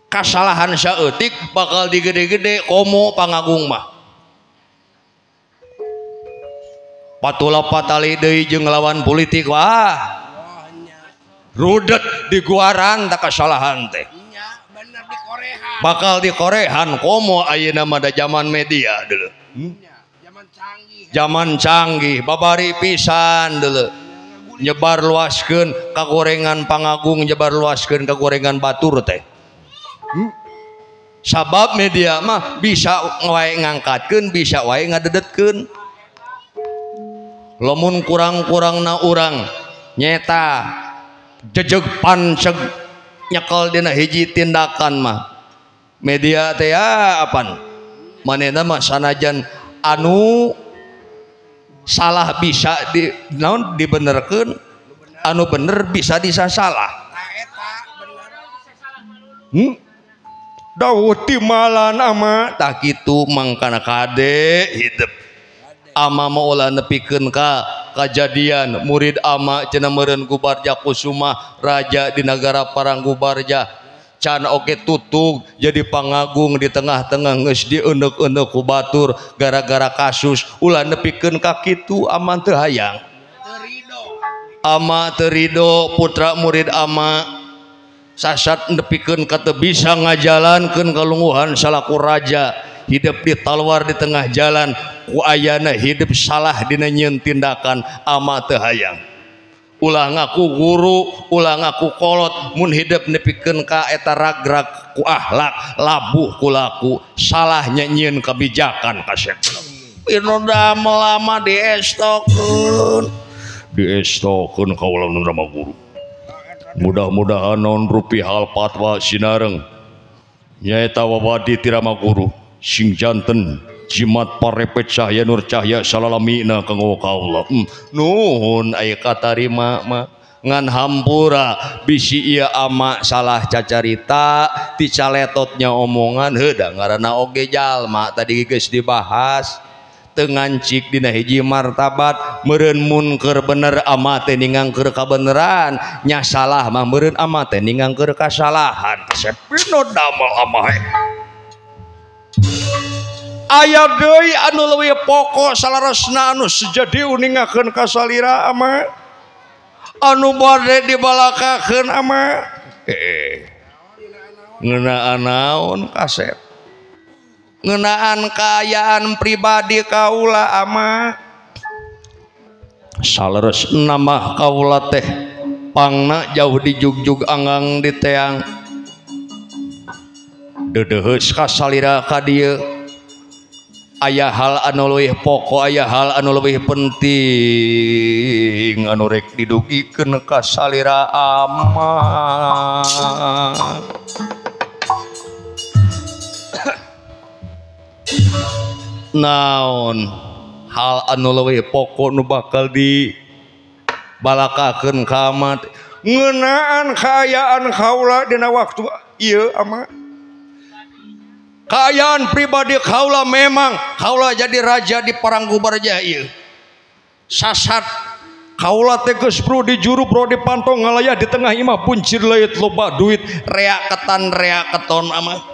Kasalahan saeutik bakal digede-gede komo pangagung mah. Patula patali deui jeung lawan politik wah. Rudet di guaran tak kesalahan teh. Nya, bener di korehan. Bakal di korehan komo ayeuna mah da zaman media dulu. Nya, zaman canggih. Zaman canggih babari pisan dulu. Nyebar luaskeun kagorengan pangagung, nyebar luaskeun kagorengan batur teh. Sabab media mah bisa wae ngangkatkeun, bisa wae ngadedetkeun. Lamun kurang-kurangna urang Nyeta jejeg panceg nyekel dina hiji tindakan mah media teh apan manehna mah sanajan anu salah bisa di naon dibenerkeun anu bener bisa disasalah. Dawuh timalan ama tah kitu mangkana kade hidup ama mah ulah nepikeun ka kajadian murid ama cenah meureun Gubarja Kusuma raja di nagara Paranggubarja can oge tutug jadi pangagung di tengah-tengah geus dieneuk-eneuk ku batur gara-gara kasus ulah nepikeun ka kitu ama teu hayang ama teu rido putra murid ama sasat nepikeun ka teu bisa ngajalankeun kalungguhan salaku raja hidup ditalwar di tengah jalan ku ayana hidup salah dina nyieun tindakan ama teu hayang ulah ngaku guru ulah ngaku kolot mun hidup nepikeun ka eta ragrag ku akhlak labuh ku laku salahnya nyieun kebijakan kasep inu damel ama diestokeun diestokeun kaula nu rama guru mudah-mudahan naon rupi hal patwa sinareng nyaeta wawadi ti rama guru sing janten jimat parepet cahya nur cahya salalamina kanggo kaula. Nuhun aya katarima mah ngan hampura bisi ieu ama salah cacarita ti caletotnya omongan heuh da ngaranna oge jalma tadi geus dibahas teu ngancik dina hiji martabat meureun mun keur bener ama teh ningangkeun kabeneran nya salah mah meureun ama teh ningangkeun kasalahan sepino damel ama he. Aya deui anu leuwih pokok salaresna anu sejadi uningakeun ka salira ama anu bade dibalakakeun ama ngeunaan naon kasep ngeunaan kaayaan pribadi kaula ama saleresna mah kaula teh pangna jauh dijugjug anggang di teang deudeuheus ka salira ka dieu aya hal anu leuwih pokok aya hal anu leuwih penting anu rek didugikeun ka salira ama naon hal anu leuwih pokok nu bakal dibalakakeun ka ama ngeunaan kaayaan kaula dina waktu ieu ama kaayaan pribadi kaula memang kaula jadi raja di Paranggubarja ieu sasat kaula teh geus bro di juru bro di pantong ngalayah di tengah imah buncir leuit loba duit rea ketan rea keton ama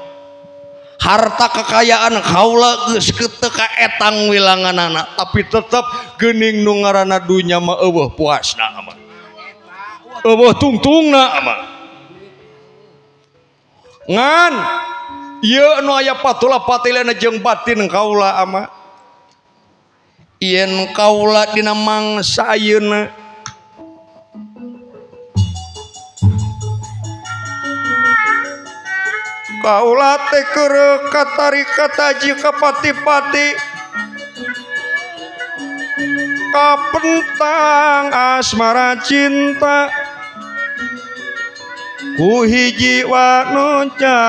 harta kekayaan kaula geus teu kaetang wilanganana tapi tetep geuning nu ngaranna dunya mah eueuh puasna ama eueuh tungtungna ama ngan ieu nu aya patula patilana jeung batin kaula ama yen kaula dina mangsa ayeuna kaula teh keur katarik kataji ka pati-pati kapentang asmara cinta ku hiji wanuca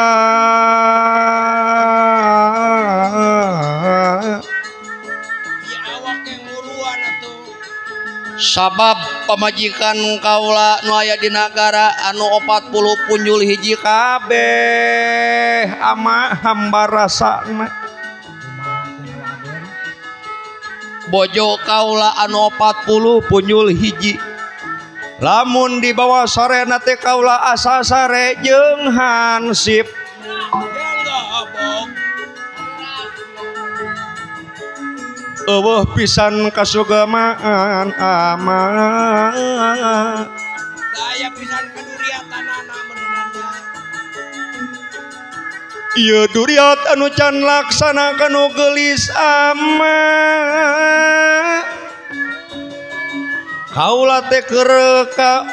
sabab pamajikan kaula nu aya di nagara anu 40 punjul hiji kabeh ama hamba rasana bojo kaula anu 40 punjul hiji lamun dibawa sarena teh kaula asa sare jeung hansip eueuh pisan kasugemaan ama daya pisan kaduriatanana meunana ieu duriat anu can laksana kanu geulis ama kaula teh keur ka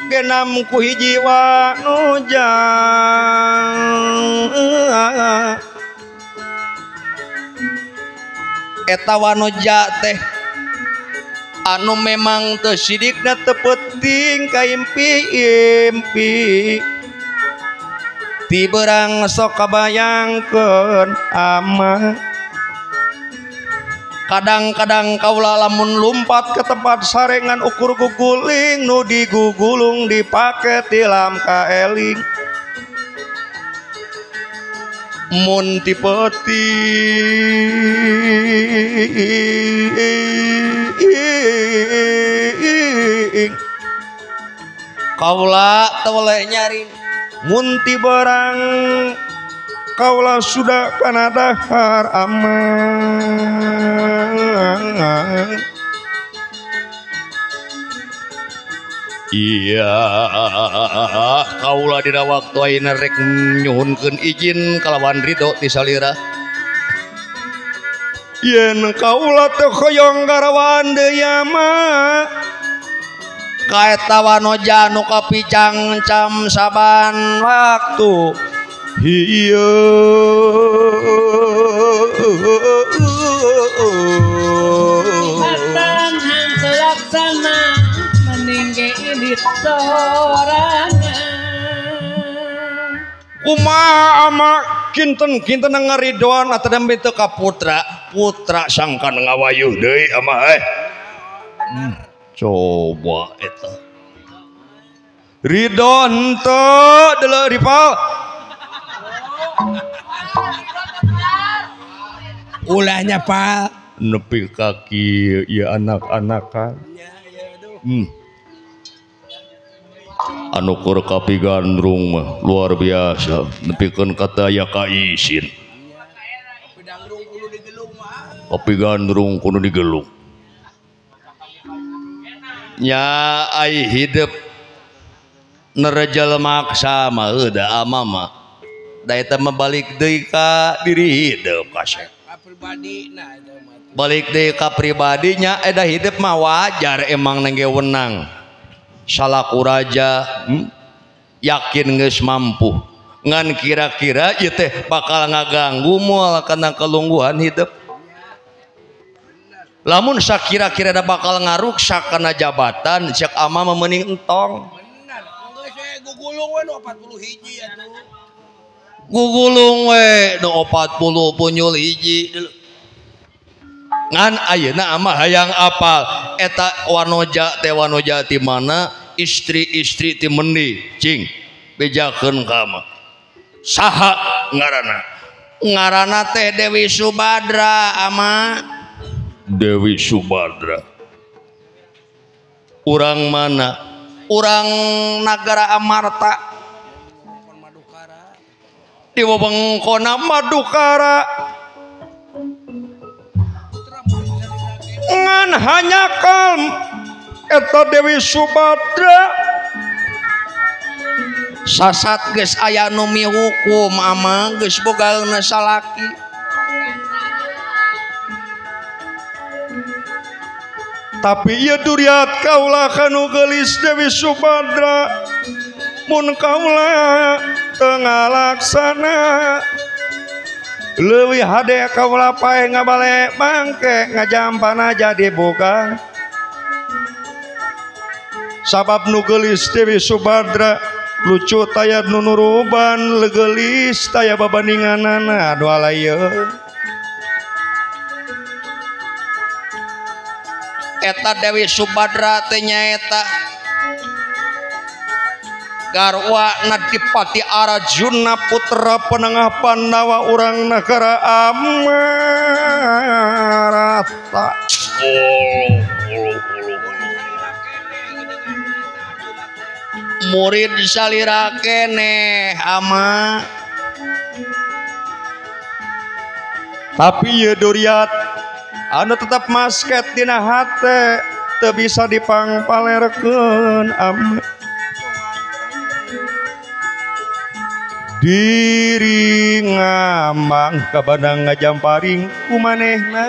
genam ku hiji wanuja eta wanoja teh Anu memang teu sidikna teu penting ka impi-impi. Ti beurang sok kabayangkeun ama. Kadang-kadang kaula lamun lumpat ke tempat sarengan ukur guguling nu digugulung dipake tilam kaeling. Mun ti peuting kaula teu weleh nyaring. Mun ti barang kaula sudah kana dahar aman. Iya, kaula dina waktu ayeuna rek nyuhunkeun izin kalawan ridho ti salira. Yen kaula teu hoyong garawan deui mah kaeta wanoja nu kapicangcam saban waktu. Hieu Hatan hang laksana meninggi ini sorangan. Kumaha ama kinten-kinten ngaridoan atawa teu ka putra, putra sangkan ngawayuh deui ama eh. Coba eta. Ridho henteu deuleu rival. Ulahnya Pak. Nepi kaki ya anak-anakan. Anu keur kapi gandrung mah luar biasa. Nepikeun kata aya kaisin. Kapi gandrung kudu digelung. Nya ai hidup nerejel maksa mah da ama mah. Da eta mah balik deui ka diri hidup kasep. Balik deui ka pribadinya eta hidup mah wajar emang nengge wenang. Salaku raja yakin geus mampu. Ngan kira-kira ieu teh bakal ngaganggu moal kana kalungguhan hidup. Lamun sakira-kira da bakal ngaruksak kana jabatan cek ama mah meuning entong. Bener, geus we gugulung we nu 40 hiji atuh. Gugulung we nu 40 punyul hiji. Ngan ayeuna ama hayang apal eta wanoja teh wanoja ti mana, istri-istri ti mendi cing bejakeun ka ama. Saha ngaranna? Ngaranna teh Dewi Subadra ama. Dewi Subadra. Urang mana? Urang nagara Amarta. Di wewengkona Madukara. Ngan hanya kalm eta Dewi Subadra sasat geus aya nu mihukum ama geus bogaeuna salaki. Tapi ieu duriat kaula kanu geulis Dewi Subadra mun kaula teu ngalaksana leuwih hade kaula pae ngabale bangke ngajampana jadi bukan. Sabab nu geulis Dewi Subadra lucu taya nu nuruban leugelis taya babandinganana aduh alayeun. Eta Dewi Subadra teh nyaeta garwa Nadipati Arjuna putra penengah Pandawa urang nagara Amarta. Murid salira keneh ama. Tapi ieu duriat anu tetap masket dina hate teu bisa dipangpalerkeun ama. Diri ngamang kabandang ngajamparing ku manehna.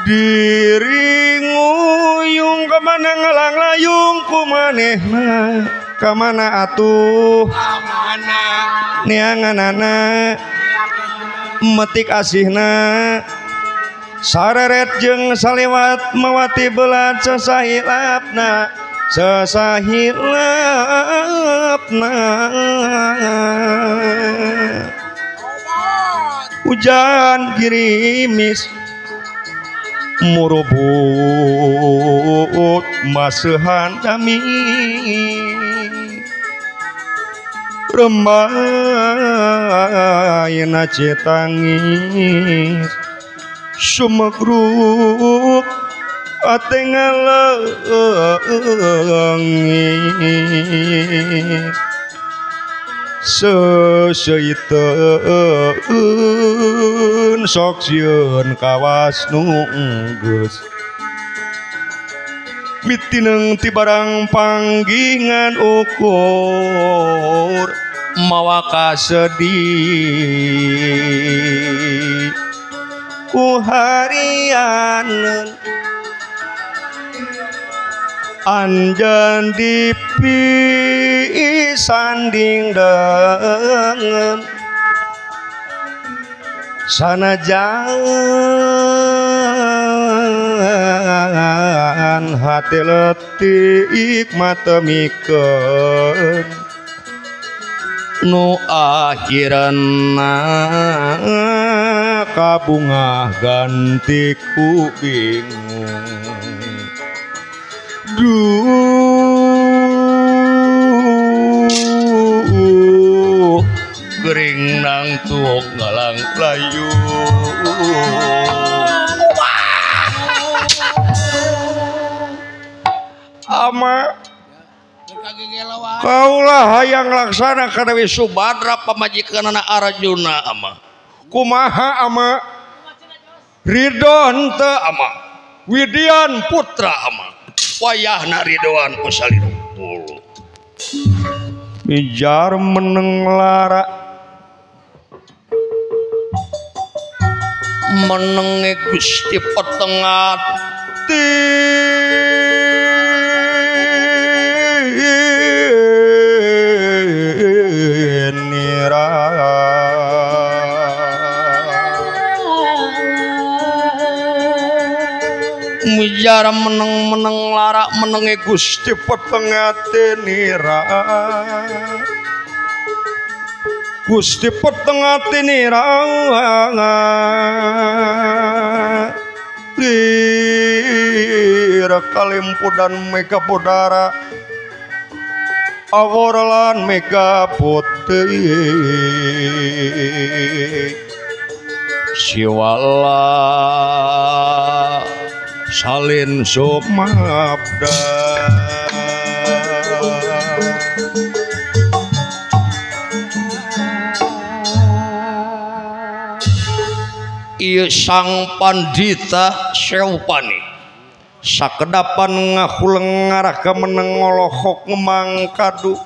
Diri nguyung kamana ngalanglayung ku manehna. Kamana atuh kamana neanganana metik asihna Sareret jeung saliwat mawati belat sesahilapna sesahilapna hujan girimis murubut maseuhan dami rembayna citangis sumegruk ate ngaleungit seuseiteun sok sieun kawas nu geus mitineng ti barang panggingan ukur mawa kasedih ku harianeun anjeun dipisanding deungeun sanajan hate leutik matemikeun nu akhirna kabungah ganti ku bingung duh gering nang tuok ngalang layu ama kaulah hayang laksana ka Dewi Subadra pamajikanana Arjuna ama kumaha ama ridho henteu ama Widian putra ama wayahna ridhoan ku salirupul mijar meneng lara menenge Gusti petengati nira mijar meneng-meneng lara menenge Gusti petengate nira Gusti petengate nira lir kalimpudan mega podara awor lan mega putih siwala salin sumabda ieu sang pandita Sewpani sakedapan ngahuleng ngarah ka meneng ngolohok ngemang kadu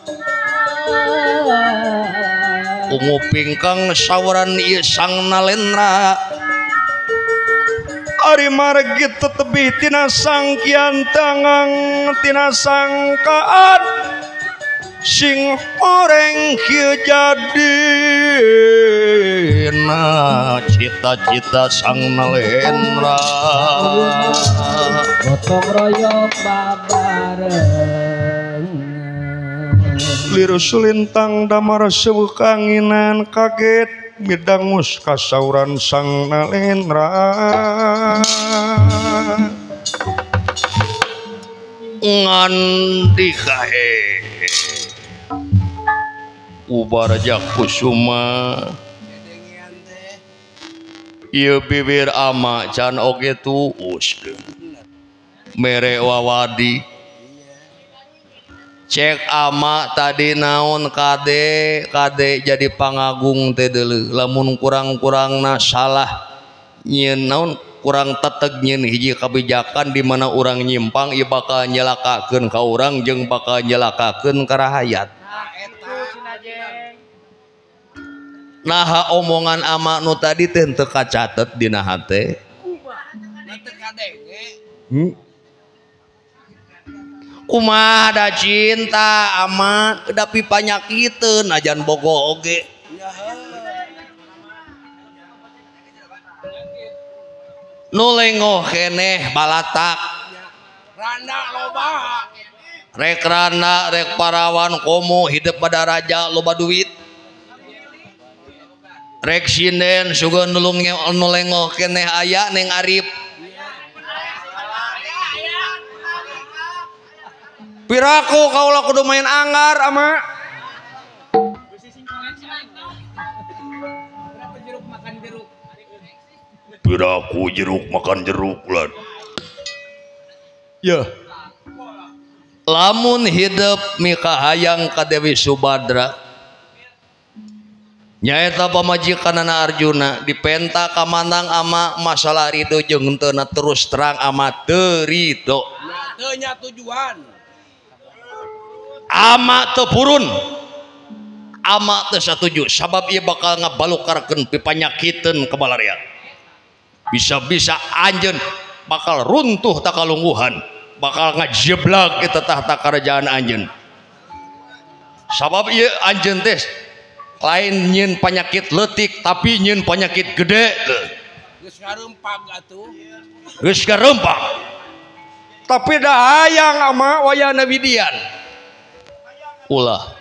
ungu pingkang sawaran ieu sang nalendra ari margi tetebih tina sangkian tangang tina sangkaan sing oreng kieu jadina cita-cita sang nalendra gotong royong babareng liru sulintang damar seueuh kanginan kaget midangus kasauran sang nalendra ngandikae Ubaraja Kusuma ieu bibir ama can oge tuus mere wawadi cek ama tadi naon kade kade jadi pangagung teh deuleu lamun kurang-kurangna salah nyieun naon kurang teteg nyieun hiji kabijakan di mana urang nyimpang ieu bakal nyelakakeun ka urang jeung bakal nyelakakeun ka rahayat. Naha omongan ama nu tadi teh teu kacatet dina hate. Kumaha da cinta ama da pipanyakiteun ajan bogo oge. Nu lengoh keneh balatak. Randa loba. Rek randa rek parawan komo hidup pada raja loba duit. Rek sinden sugan nu lengoh keneh aya Neng Arif. Piraku kaula kudu main anggar ama. Piraku jeruk makan jeruk lan. Ya. Lamun hidup mikahayang ka Dewi Subadra. Nyaeta pamajikanana Arjuna dipenta kamanang ama masalah ridho jeung henteu terus terang ama teu ridho. Teu nya tujuan. Ama teu purun. Ama teu satuju sabab ieu bakal ngabalukarkeun pipanyakiteun ka balarea. Bisa-bisa anjeun bakal runtuh takalungguhan, bakal ngajeblak eta tahta kerajaan anjeun. Sabab ieu anjeun teh lain nyeun penyakit leutik tapi nyeun penyakit gede. Geus ngarempag atuh. Geus ngarempag. Tapi da hayang ama wayahna widian. Ulah.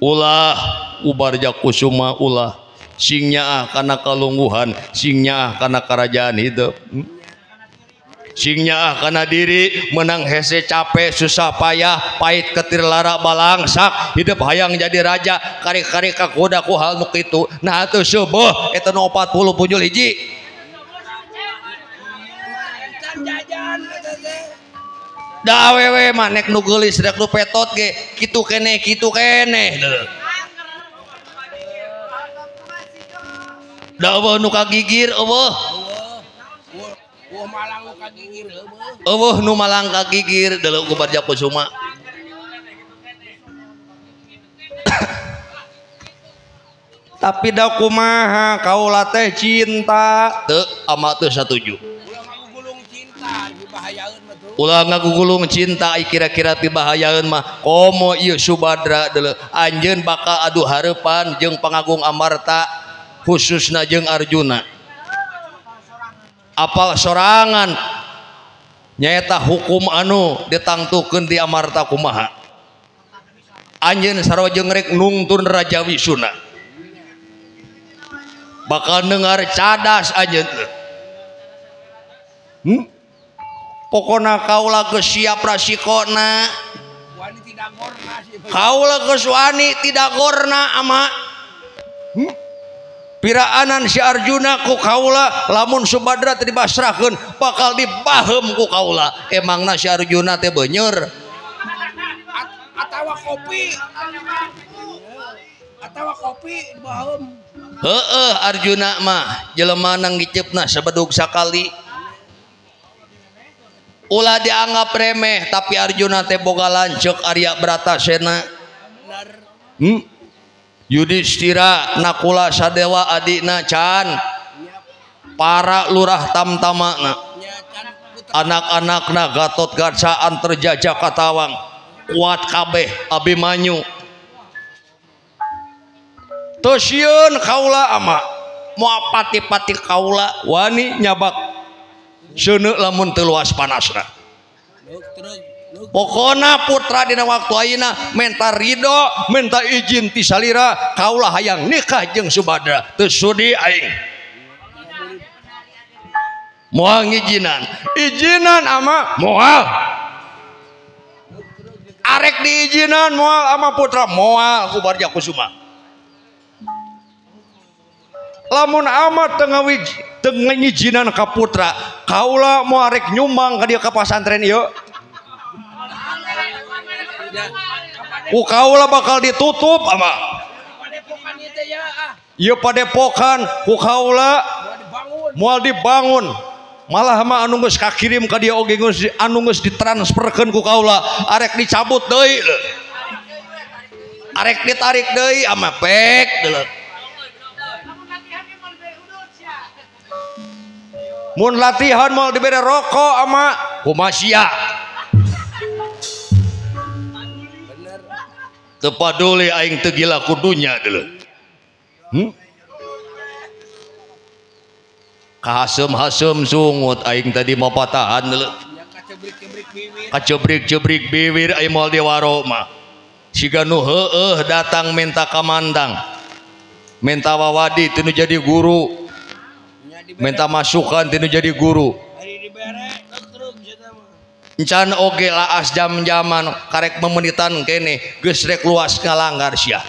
Ulah Ubarja Kusuma ulah. Sing nyaah kana kalungguhan, sing nyaah kana kerajaan hidup. Sing nyaah kana diri menang hese capek susah payah pahit ketir lara balangsak hidup hayang jadi raja kari-kari kagoda ku hal nu kitu. Nah atuh seueuh eta nu 40 punjul hiji. Da awewe mah nek nu geulis rek nu petot ge kitu keneh kitu keneh. Da eueuh nu kagigir eueuh. Eueuh nu malang kagigir deuleu ku Barja Kusuma. Tapi da kumaha kaula teh cinta teu ama teu satuju. Ulah ngagugulung cinta kira-kira pibahayaeun mah komo ieu Subadra deuleu anjeun bakal adu hareupan jeung Pangagung Amarta khususna jeung Arjuna. Apal sorangan nyaeta hukum anu ditangtukeun di Amarta kumaha. Anjeun sarua jeung rek nungtun Raja Wisuna. Bakal dengar cadas anjeun. Pokona kaula geus siap rasikona. Kaula geus wani tidak gorna ama. Piraanan si Arjuna ku kaula lamun Subadra teu dibasrahkeun bakal dibaheum ku kaula. Emangna si Arjuna teh beuneur. Atawa kopi. Atawa kopi dibaheum. Heueuh Arjuna mah jelema nang giceupna sabedug sakali. Ulah dianggap remeh tapi Arjuna teh boga lanceuk Arya Bratasena. Yudhistira Nakula Sadewa adina can para lurah tamtamana anak-anakna Gatot Kaca Antarjaja Katawang kuat kabeh Abimanyu teu sieun kaula ama moal pati-pati kaula wani nyabak seuneu lamun teu luas panasna. Pokona putra dina waktu ayeuna menta ridho menta izin ti salira kaula hayang nikah jeung Subadra teu sudi aing moal ngijinan ijinan ama moal arek diijinan moal ama putra moal ku Barja Kusuma. Lamun ama teu ngijinan ka putra kaula moal arek nyumbang ka dieu ka pasantren ieu. Ku kaula bakal ditutup ama. Ieu padepokan ku kaula moal dibangun. Malah mah anu geus kakirim ka dieu oge geus anu geus ditransferkeun ku kaula arek dicabut deui. Arek ditarik deui ama pek deuleu. Mun latihan moal dibere rokok ama kumaha sia. Teu paduli aing teu gila ku dunya deuleu. Kahaseum-haseum sungut aing tadi mau patahan deuleu. Kacebrik-cebrik biwir aing moal diwaro mah. Siga nu heueuh datang minta kamandang. Minta wawadi teu jadi guru. Minta masukan teu jadi guru. Encan oge laas jam-jaman karek memenitan kene geus rek luas ngalanggar sia.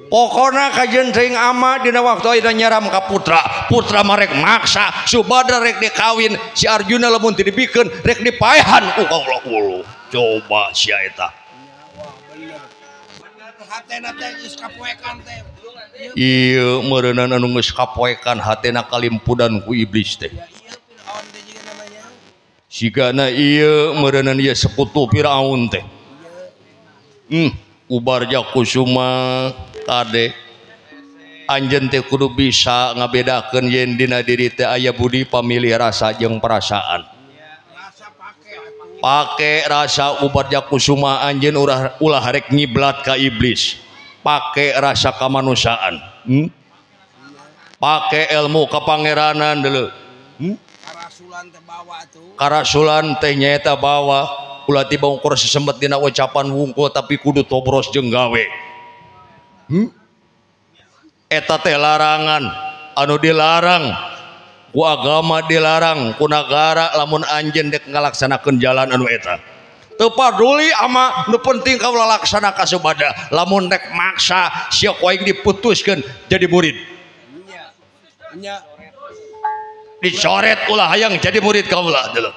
Pokona kajen teuing ama dina waktu ayeuna nyaram ka putra, putra mah rek maksa Subadra rek dikawin si Arjuna lamun teu dibikeun rek dipaehan ku kaula ulu. Coba sia eta. Hatena teh geus kapoekan teh. Ieu meureunana anu geus kapoekan hatena kalimpudan ku iblis teh. Sigana ieu meureunana ieu sekutu Firaun teh. Ubarja kusuma kade anjeun teh kudu bisa ngabedakeun yen dina diri teh aya budi pamilih rasa jeung perasaan. Pake rasa ubarja kusuma anjeun ulah rek ngiblat ka iblis. Pake rasa kamanusiaan. Pake ilmu kapangeranan deuleu. Karasulan teh bawa tuh. Karasulan teh nyaeta bawa ulah tiba ukur sesemet dina ucapan wungkul tapi kudu tobros jeung gawe. Eta teh larangan anu dilarang ku agama dilarang ku nagara lamun anjeun dek ngalaksanakeun jalan anu eta. Teu paduli ama nu penting kaula laksana ka Subadra lamun rek maksa sia ku aing diputuskeun jadi murid. Nya. Dicoret ulah hayang jadi murid kaula deuleu.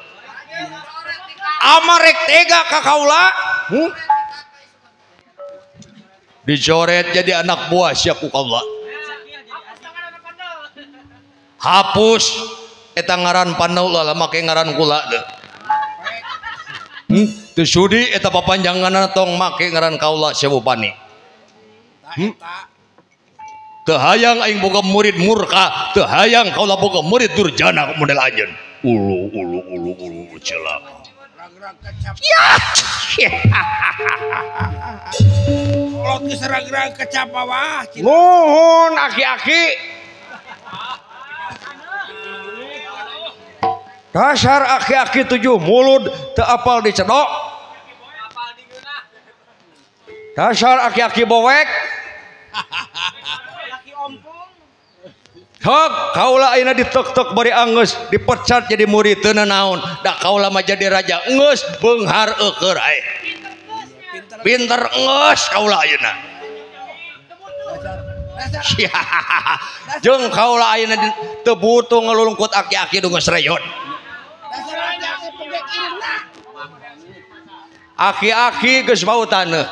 Ama rek tega ka kaula? Dicoret jadi anak buah sia ku kaula. Hapus eta ngaran panau lah make ngaran kula deh. Teu sudi eta papanjanganna tong make ngaran kaula Sewu Pani. Teu hayang aing boga murid murka, teu hayang kaula boga murid durjana model anjeun. Ulu ulu ulu ulu celaka. Ya. Kolot geus ragrag kecap wah. Nuhun aki-aki. Dasar aki-aki tujuh mulut teu apal dicedok. Dasar aki-aki bowek. Hok kaula ayeuna ditek-tek bari anggeus dipecat jadi murid teu nanaon. Da kaula mah jadi raja geus beunghar eueur ae. Pinter geus kaula ayeuna. Jeung kaula ayeuna teu butuh ngalulungkut aki-aki nu geus reyot. Aki-aki geus bau taneuh.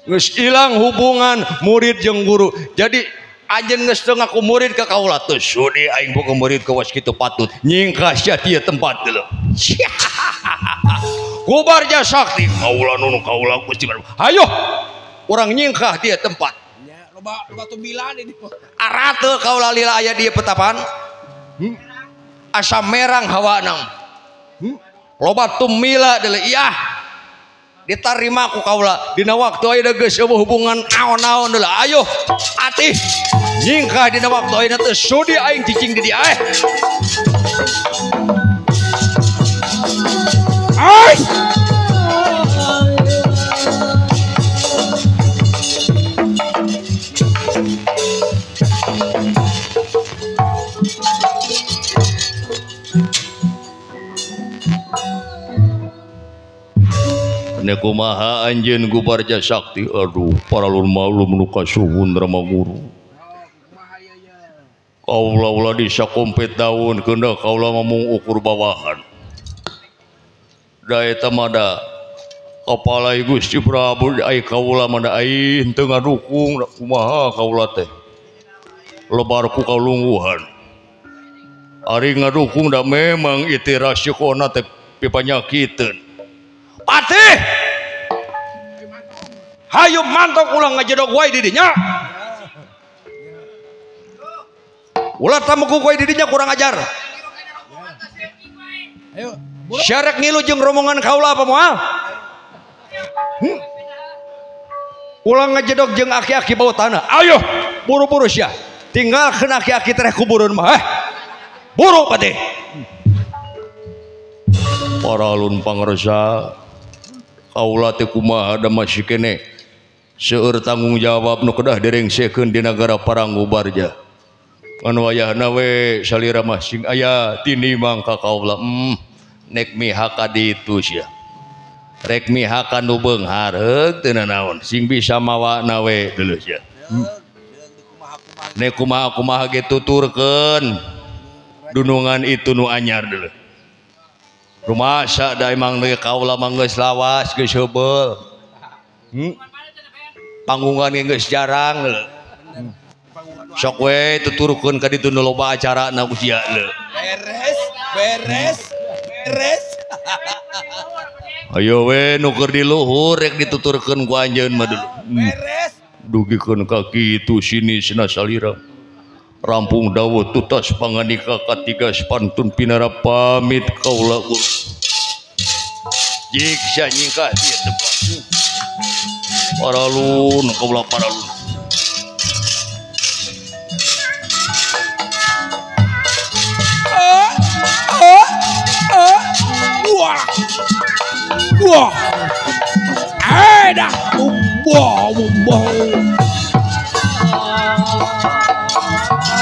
Geus ilang hubungan murid jeung guru. Jadi anjeun geus teu ngaku murid ka kaula teu sudi aing boga murid ka was kitu patut nyingkah sia tieu tempat deuleu. Kubarja sakti kaula nu kaula Gusti. Hayo urang nyingkah tieu tempat. Loba loba tumbilan ini. Arate kaula lila aya di petapan. Asa merang hawana. Loba tumila deuleu iah. Ditarima ku kaula dina waktu ayeuna geus eueuh hubungan naon-naon deuleu. Ayo atih nyingkah dina waktu ayeuna teu sudi aing cicing di dieu. Ai. Kumaha anjeun Gubarja Sakti aduh paralun malum nu kasuhun Rama Guru kaula ulah disakompet daun keunda kaula ngomong ukur bawahan da eta mah da kapala Gusti Prabu ai kaula mah da aing teu ngadukung kumaha kaula teh lebar ku kalungguhan ari ngadukung da memang ieu rasikona teh pipanyakiteun. Patih hayu mantok ulah ngajedog wae di dinya. Ulah tamuku wae di dinya kurang ajar. Syarek ngilu jeung rombongan kaula apa moal? Ulah ngejedog jeung aki-aki bau tanah. Ayo buru-buru sia. Tinggalkeun aki-aki tereh kuburan mah. Buru pati. Paralun pangresa kaula teh kumaha da masih kene seueur tanggung jawab nu kedah direngsekeun di nagara Paranggubarja. Ngan wayahna we salira mah sing aya tinimang ka kaula. Nek miha ka ditu sia. Rek miha ka nu beunghar heug teu nanaon sing bisa mawana we deuleuh sia. Nek kumaha-kumaha ge tuturkeun dunungan itu nu anyar deuleuh. Rumasa da emang deui kaula mah geus lawas geus heubeul. Panggungan ge geus jarang deuleuh. Sok we tuturkeun ka ditu nu loba acarana ku sia deuleuh. Beres, beres, beres. Ayo we nu keur di luhur rek dituturkeun ku anjeun mah dulu. Beres. Dugikeun ka kitu sini sina salira. Rampung dawuh tutas panganika katiga pantun pinara pamit kaula guru. Jik sia nyingkah dieu depan. Paralun kaula paralun. Wah. Wah. Dah. Wah, wah.